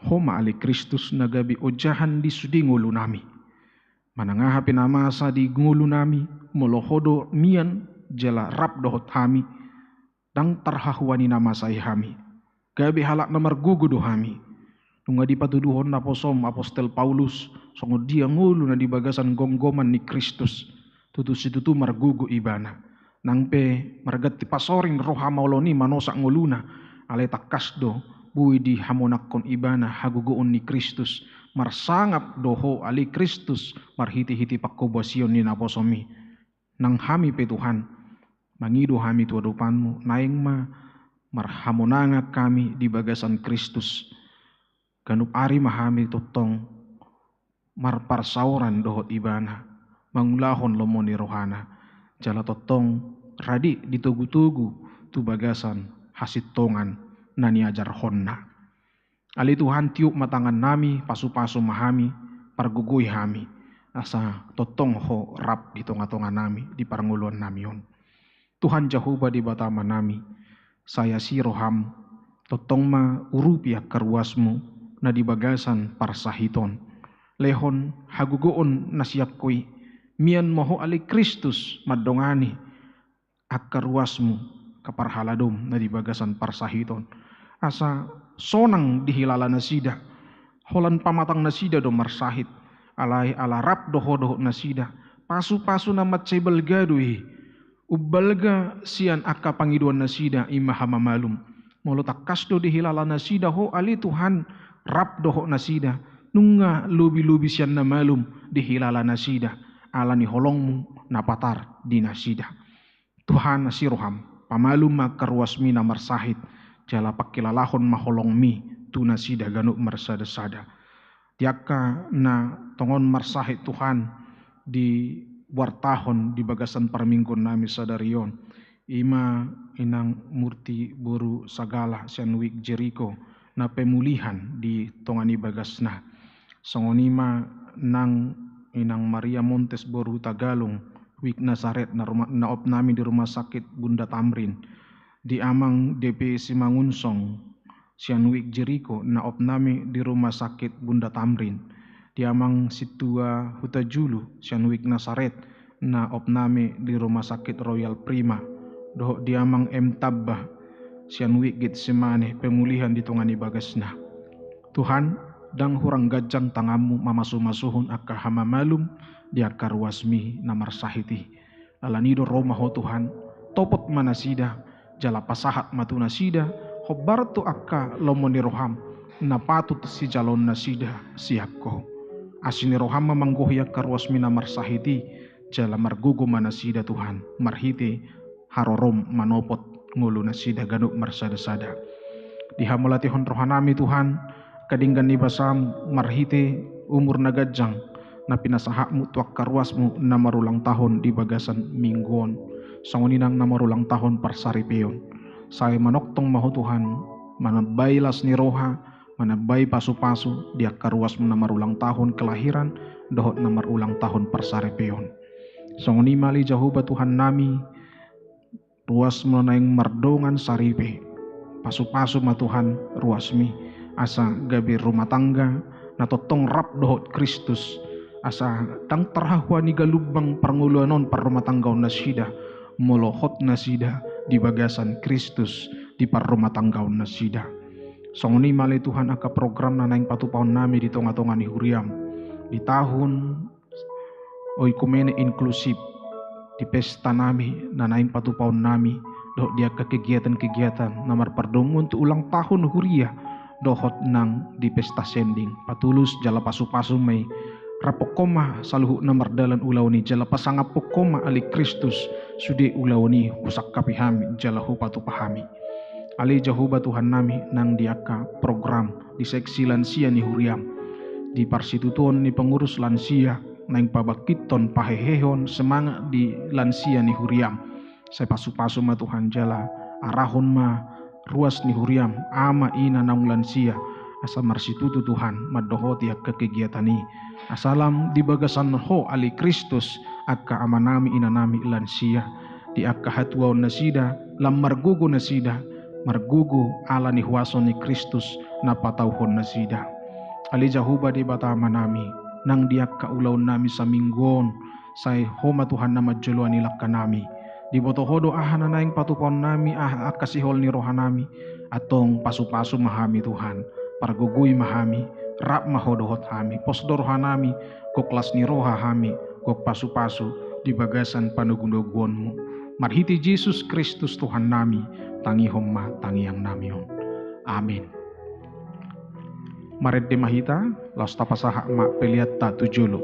Ho ma ale Kristus na gabe ojahan di sude ngolu nami. Manang aha pe na masa di ngolu nami, molo Ho do mian jala rap dohot hami, ndang tarhahua ni na masa i hami. Gabe halak na margogo do hami. Nunga dipatuduhon naposom Apostel Paulus songon dia ngolu na di bagasan gomgoman ni Kristus. Tutu situtu margogo ibana. Nang pe marganti pasoring roha maolon i manosak ngoluna, alai tangkas do boi dihamonangkon ibana hagogoon ni Kristus. Marsangap do ho ale Kristus marhitehite pangkobasion ni naposom i. Nang hami pe Tuhan, mangido hami tu adopanmu, naeng ma marhamonangan hami di bagasan Kristus. Ganup ari ma hami tongtong marparsaoran dohot ibana, mangulahon lomo ni rohana, jala tongtong rade ditogutogu tu bagasan hasintongan na niajarhonna. Ale Tuhan, tiop ma tangan nami, pasupasu ma hami, pargogoi hami, asa tongtong ho rap di tongatonga nami, di parngoluan nami on. Tuhan Jahowa Debata Amanami, sai asi roham, tongtong ma urupi angka ruasmu na di bagasan parsahiton. Lehon hagogoon na sian ho i, mian ma ho ale Kristus mandongani angka ruasmu, angka parhaladom na di bagasan parsahiton. Asa sonang dihilala nasida, holan pamatang nasida do marsahit, alai ala rap do ho dohot nasida, pasupasu na mansai balga do i. Umbalga sian angka pangidoan nasida i ma hamamalum. Molo tangkas do dihilala nasida ho ale Tuhan, rap dohot nasida, nunga lobilobi sian na malum dihilala nasida, ala ni holongmu na patar di nasida. Tuhan, asi roham, pamalum ma angka ruasmi na marsahit, jala pangkilalahon ma holongmi tu nasida ganup marsadasada. Di angka na tongon marsahit Tuhan, diwartahon di bagasan parmingguon nami sadari on, i ma inang Murti boru Sagala sian Wijk Jeriko, na pemulihan di tonga ni bagasna. Songon i ma nang inang Maria Montes boru Tagalung, Wijk Nasaret, na ruma-, na opnami di rumah sakit Bunda Tamrin. Di amang D P Simangunsong, sian Wijk Jeriko, na opnami di rumah sakit Bunda Tamrin. Di amang Sintua Hutajulu, sian Wijk Nasaret, na opnami di rumah sakit Royal Prima. dohot di Amang M Tamba, sian Wijk Getsemane, pemulihan di tonga ni bagasna. Tuhan, ndang hurang ganjang tanganmu mamasumasuhon angka hamamalum di angka ruasmi na marsahit i. Alani do ro ma ho Tuhan, topot ma nasida, jala pasahat ma tu nasida hombar tu angka lomo ni roham, na patut sijaloon nasida sian ho. Asi ni roham ma manggohi angka ruasmi na marsahit i, jala margogo ma nasida Tuhan, marhite harorom manopot ngolu nasida ganup marsadasada. Dihamauliatehon rohanami Tuhan, angka denggan ni basam marhite umur na ganjang, na pinasahatmu tu angka ruasmu na marulang tahun di bagasan minggu on. Songon i nang na marulang tahun parsaripeon. Sai manongtong ma ho Tuhan, manambai las ni roha, manambai pasupasu di angka ruasmu na marulang tahun kelahiran, dohot na marulang tahun parsaripeon. Songon i ma ale Jahowa Tuhannami, ruasmu na naeng mardongan saripe. Pasupasu ma Tuhan ruasmi, asa gabe rumah tangga na tongtong rap dohot Kristus, asa ndang tarhahuani galumbang parngoluan on parrumatanggaon nasida, molo hot nasida di bagasan Kristus di parrumatanggaon nasida. Songon i ma ale Tuhan angka program na naeng patupaonnami di tongatonga ni huriam. Di tahun oikumene inklusif, di pestanami na naeng patupaonnami, dohot di angka kegiatan-kegiatan na marpardomuan tu ulang tahun huria, dohot nang di pesta sending. Patulus jala pasupasu ma i, raphon ho ma saluhut na mardalan ulaon i, jala pasangaphon ho ma ale Kristus sude ulaon i husangkapi hami jala hupatupa hami. Ale Jahowa Tuhannami, nang di angka program di seksi lansia ni huriam, di parsitutuon ni pengurus lansia, naeng pabangkithon pahehehon semangat di lansia ni huriam. Sai pasupasu ma Tuhan jala arahon ma ruas ni huriam, ama ina naung lansia, asa marsitutu Tuhan mandohoti angka kegiatan i. Asa lam di bagasan ho ale Kristus angka amanami inanami lansia, di angka hatuaon nasida, lam margogo nasida, margogo ala ni huaso ni Kristus na patauhon nasida. Ale Jahowa Debata Amanami, nang di angka ulaonnami saminggu on, sai ho ma Tuhan na manjoloani langkanami. Diboto ho do aha na naeng patupaonnami, aha angka sihol ni rohanami, antong pasupasu ma hami Tuhan, pargogoi ma hami, rap ma ho dohot hami, pos do rohanami, gok las ni roha hami, gok pasupasu di bagasan panogunoguonmu. Marhite Jesus Kristus Tuhannami, tangihon ma tangiangnami on. Amin. Marende ma hita, laos tapasahat ma peleanta tu jolo.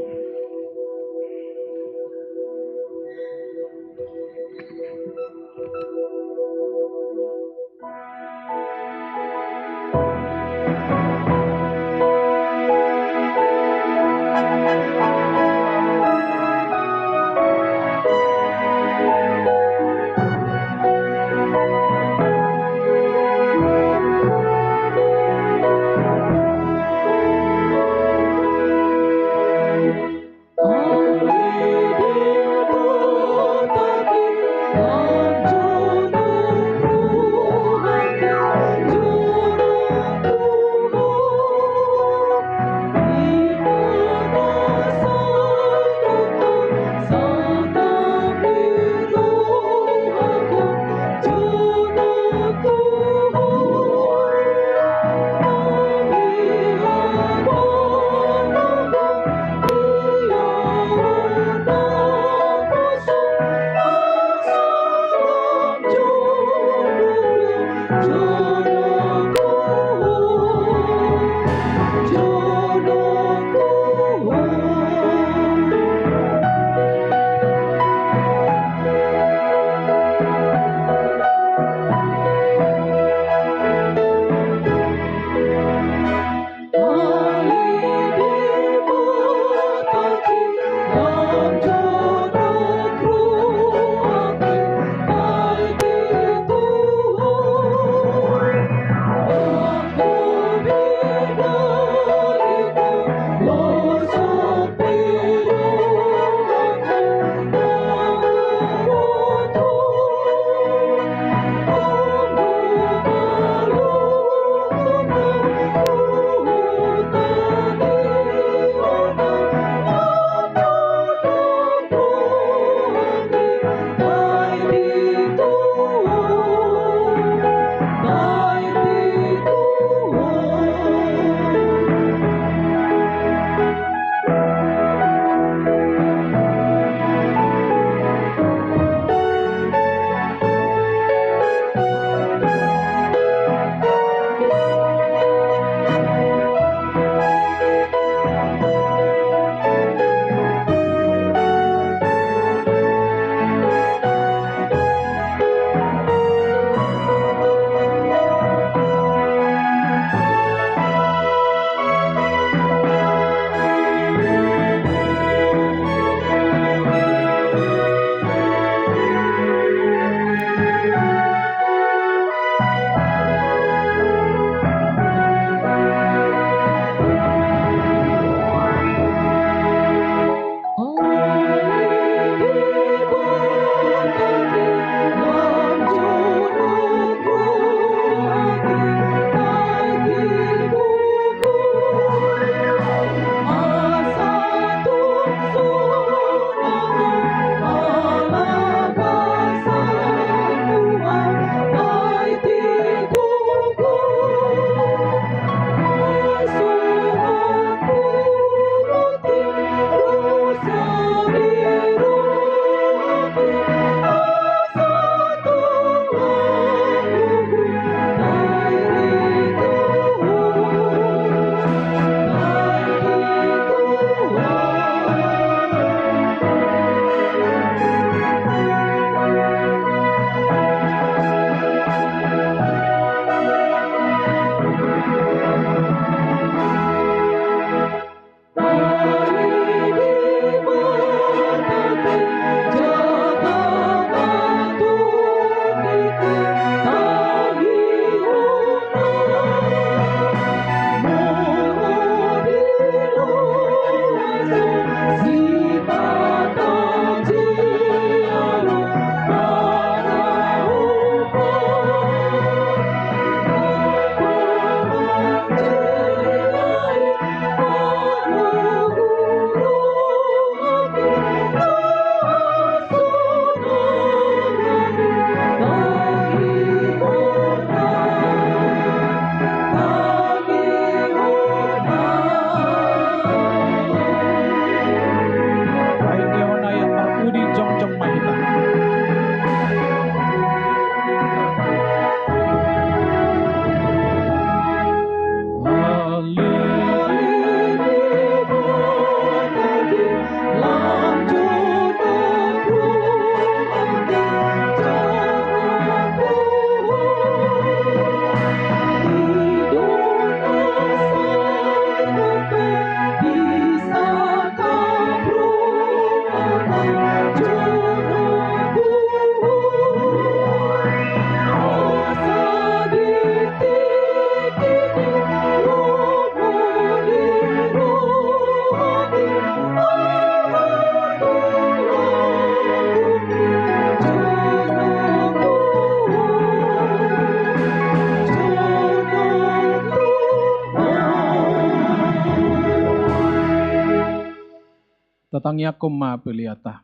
Tangiangkon ma peleanta.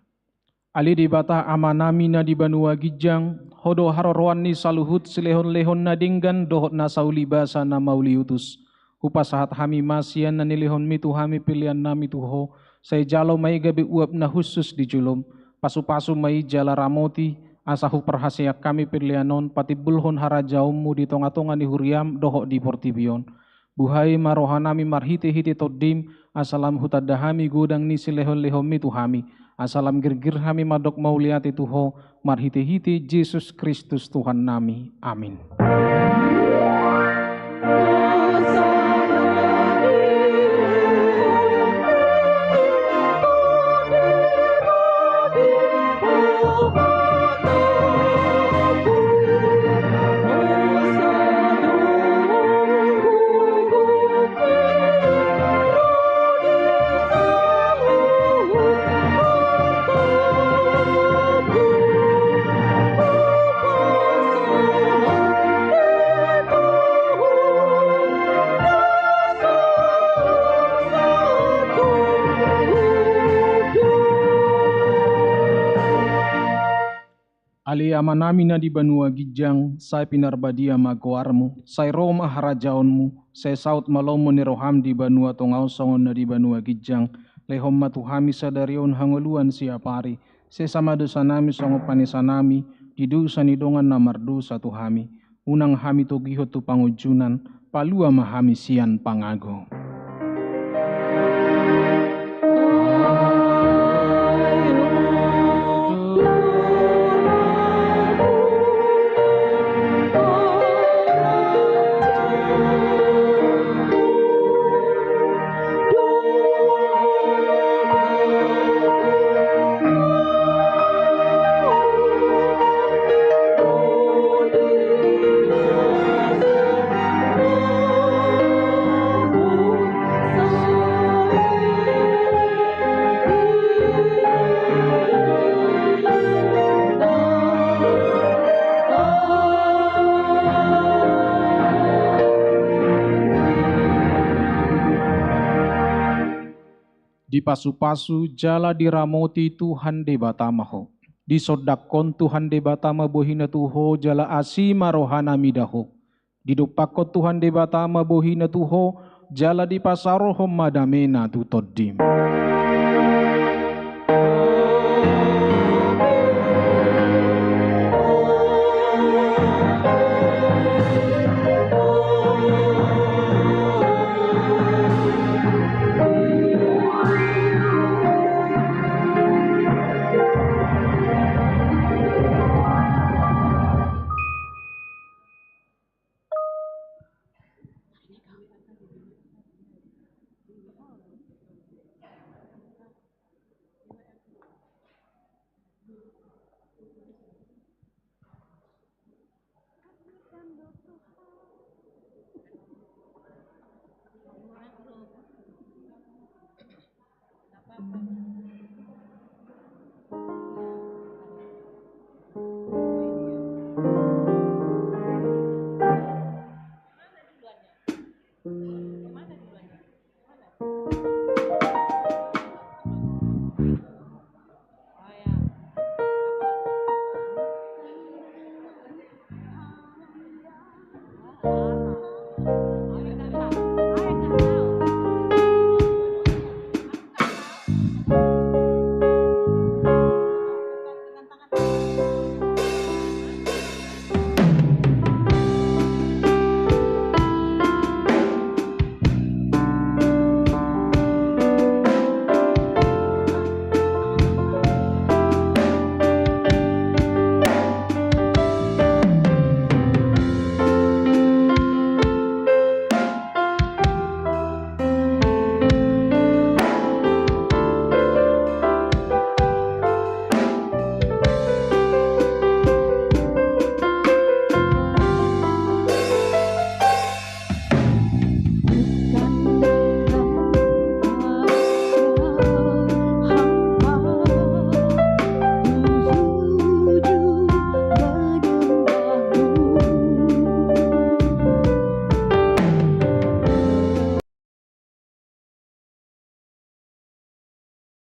Ale Debata Amanami na di banua ginjang, Ho do haroroan ni saluhut silehonlehon na denggan dohot na saulibasa na mauliutus. Hupasahat hami ma sian na nilehonmi tu hami peleannami tu Ho, sai jalo ma i gabe uap na hushus di jolom, pasupasu ma i jala ramoti, asa huparhaseang hami pelean on patimbulhon harajaonmu di tongatonga ni huriam dohot di portibi on. Buhai ma rohanami marhitehite Tondim, asa lam hutanda hami godang ni silehonlehonmi tu hami, asa lam girgir hami mandok mauliate tu Ho, marhitehite Jesus Kristus Tuhannami. Amin. Ale Amanami na di banua ginjang, sai pinarbadia ma goarmu, sai ro ma harajaonmu, sai saut ma lomo ni roham di banua tonga on songon na di banua ginjang. Lehon ma tu hami sadari on hangoluan siapari, sesa ma dosanami songon panesanami di dosa ni dongan na mardosa tu hami. Unang hami togihon tu pangunjunan, palua ma hami sian pangago. Dipasupasu jala diramoti Tuhan Debata ma ho. Disondangkon Tuhan Debata ma bohina tu ho jala asi ma rohana mida ho. Didompakkon Tuhan Debata ma bohina tu ho jala dipasaorhon ma damena tu tondim.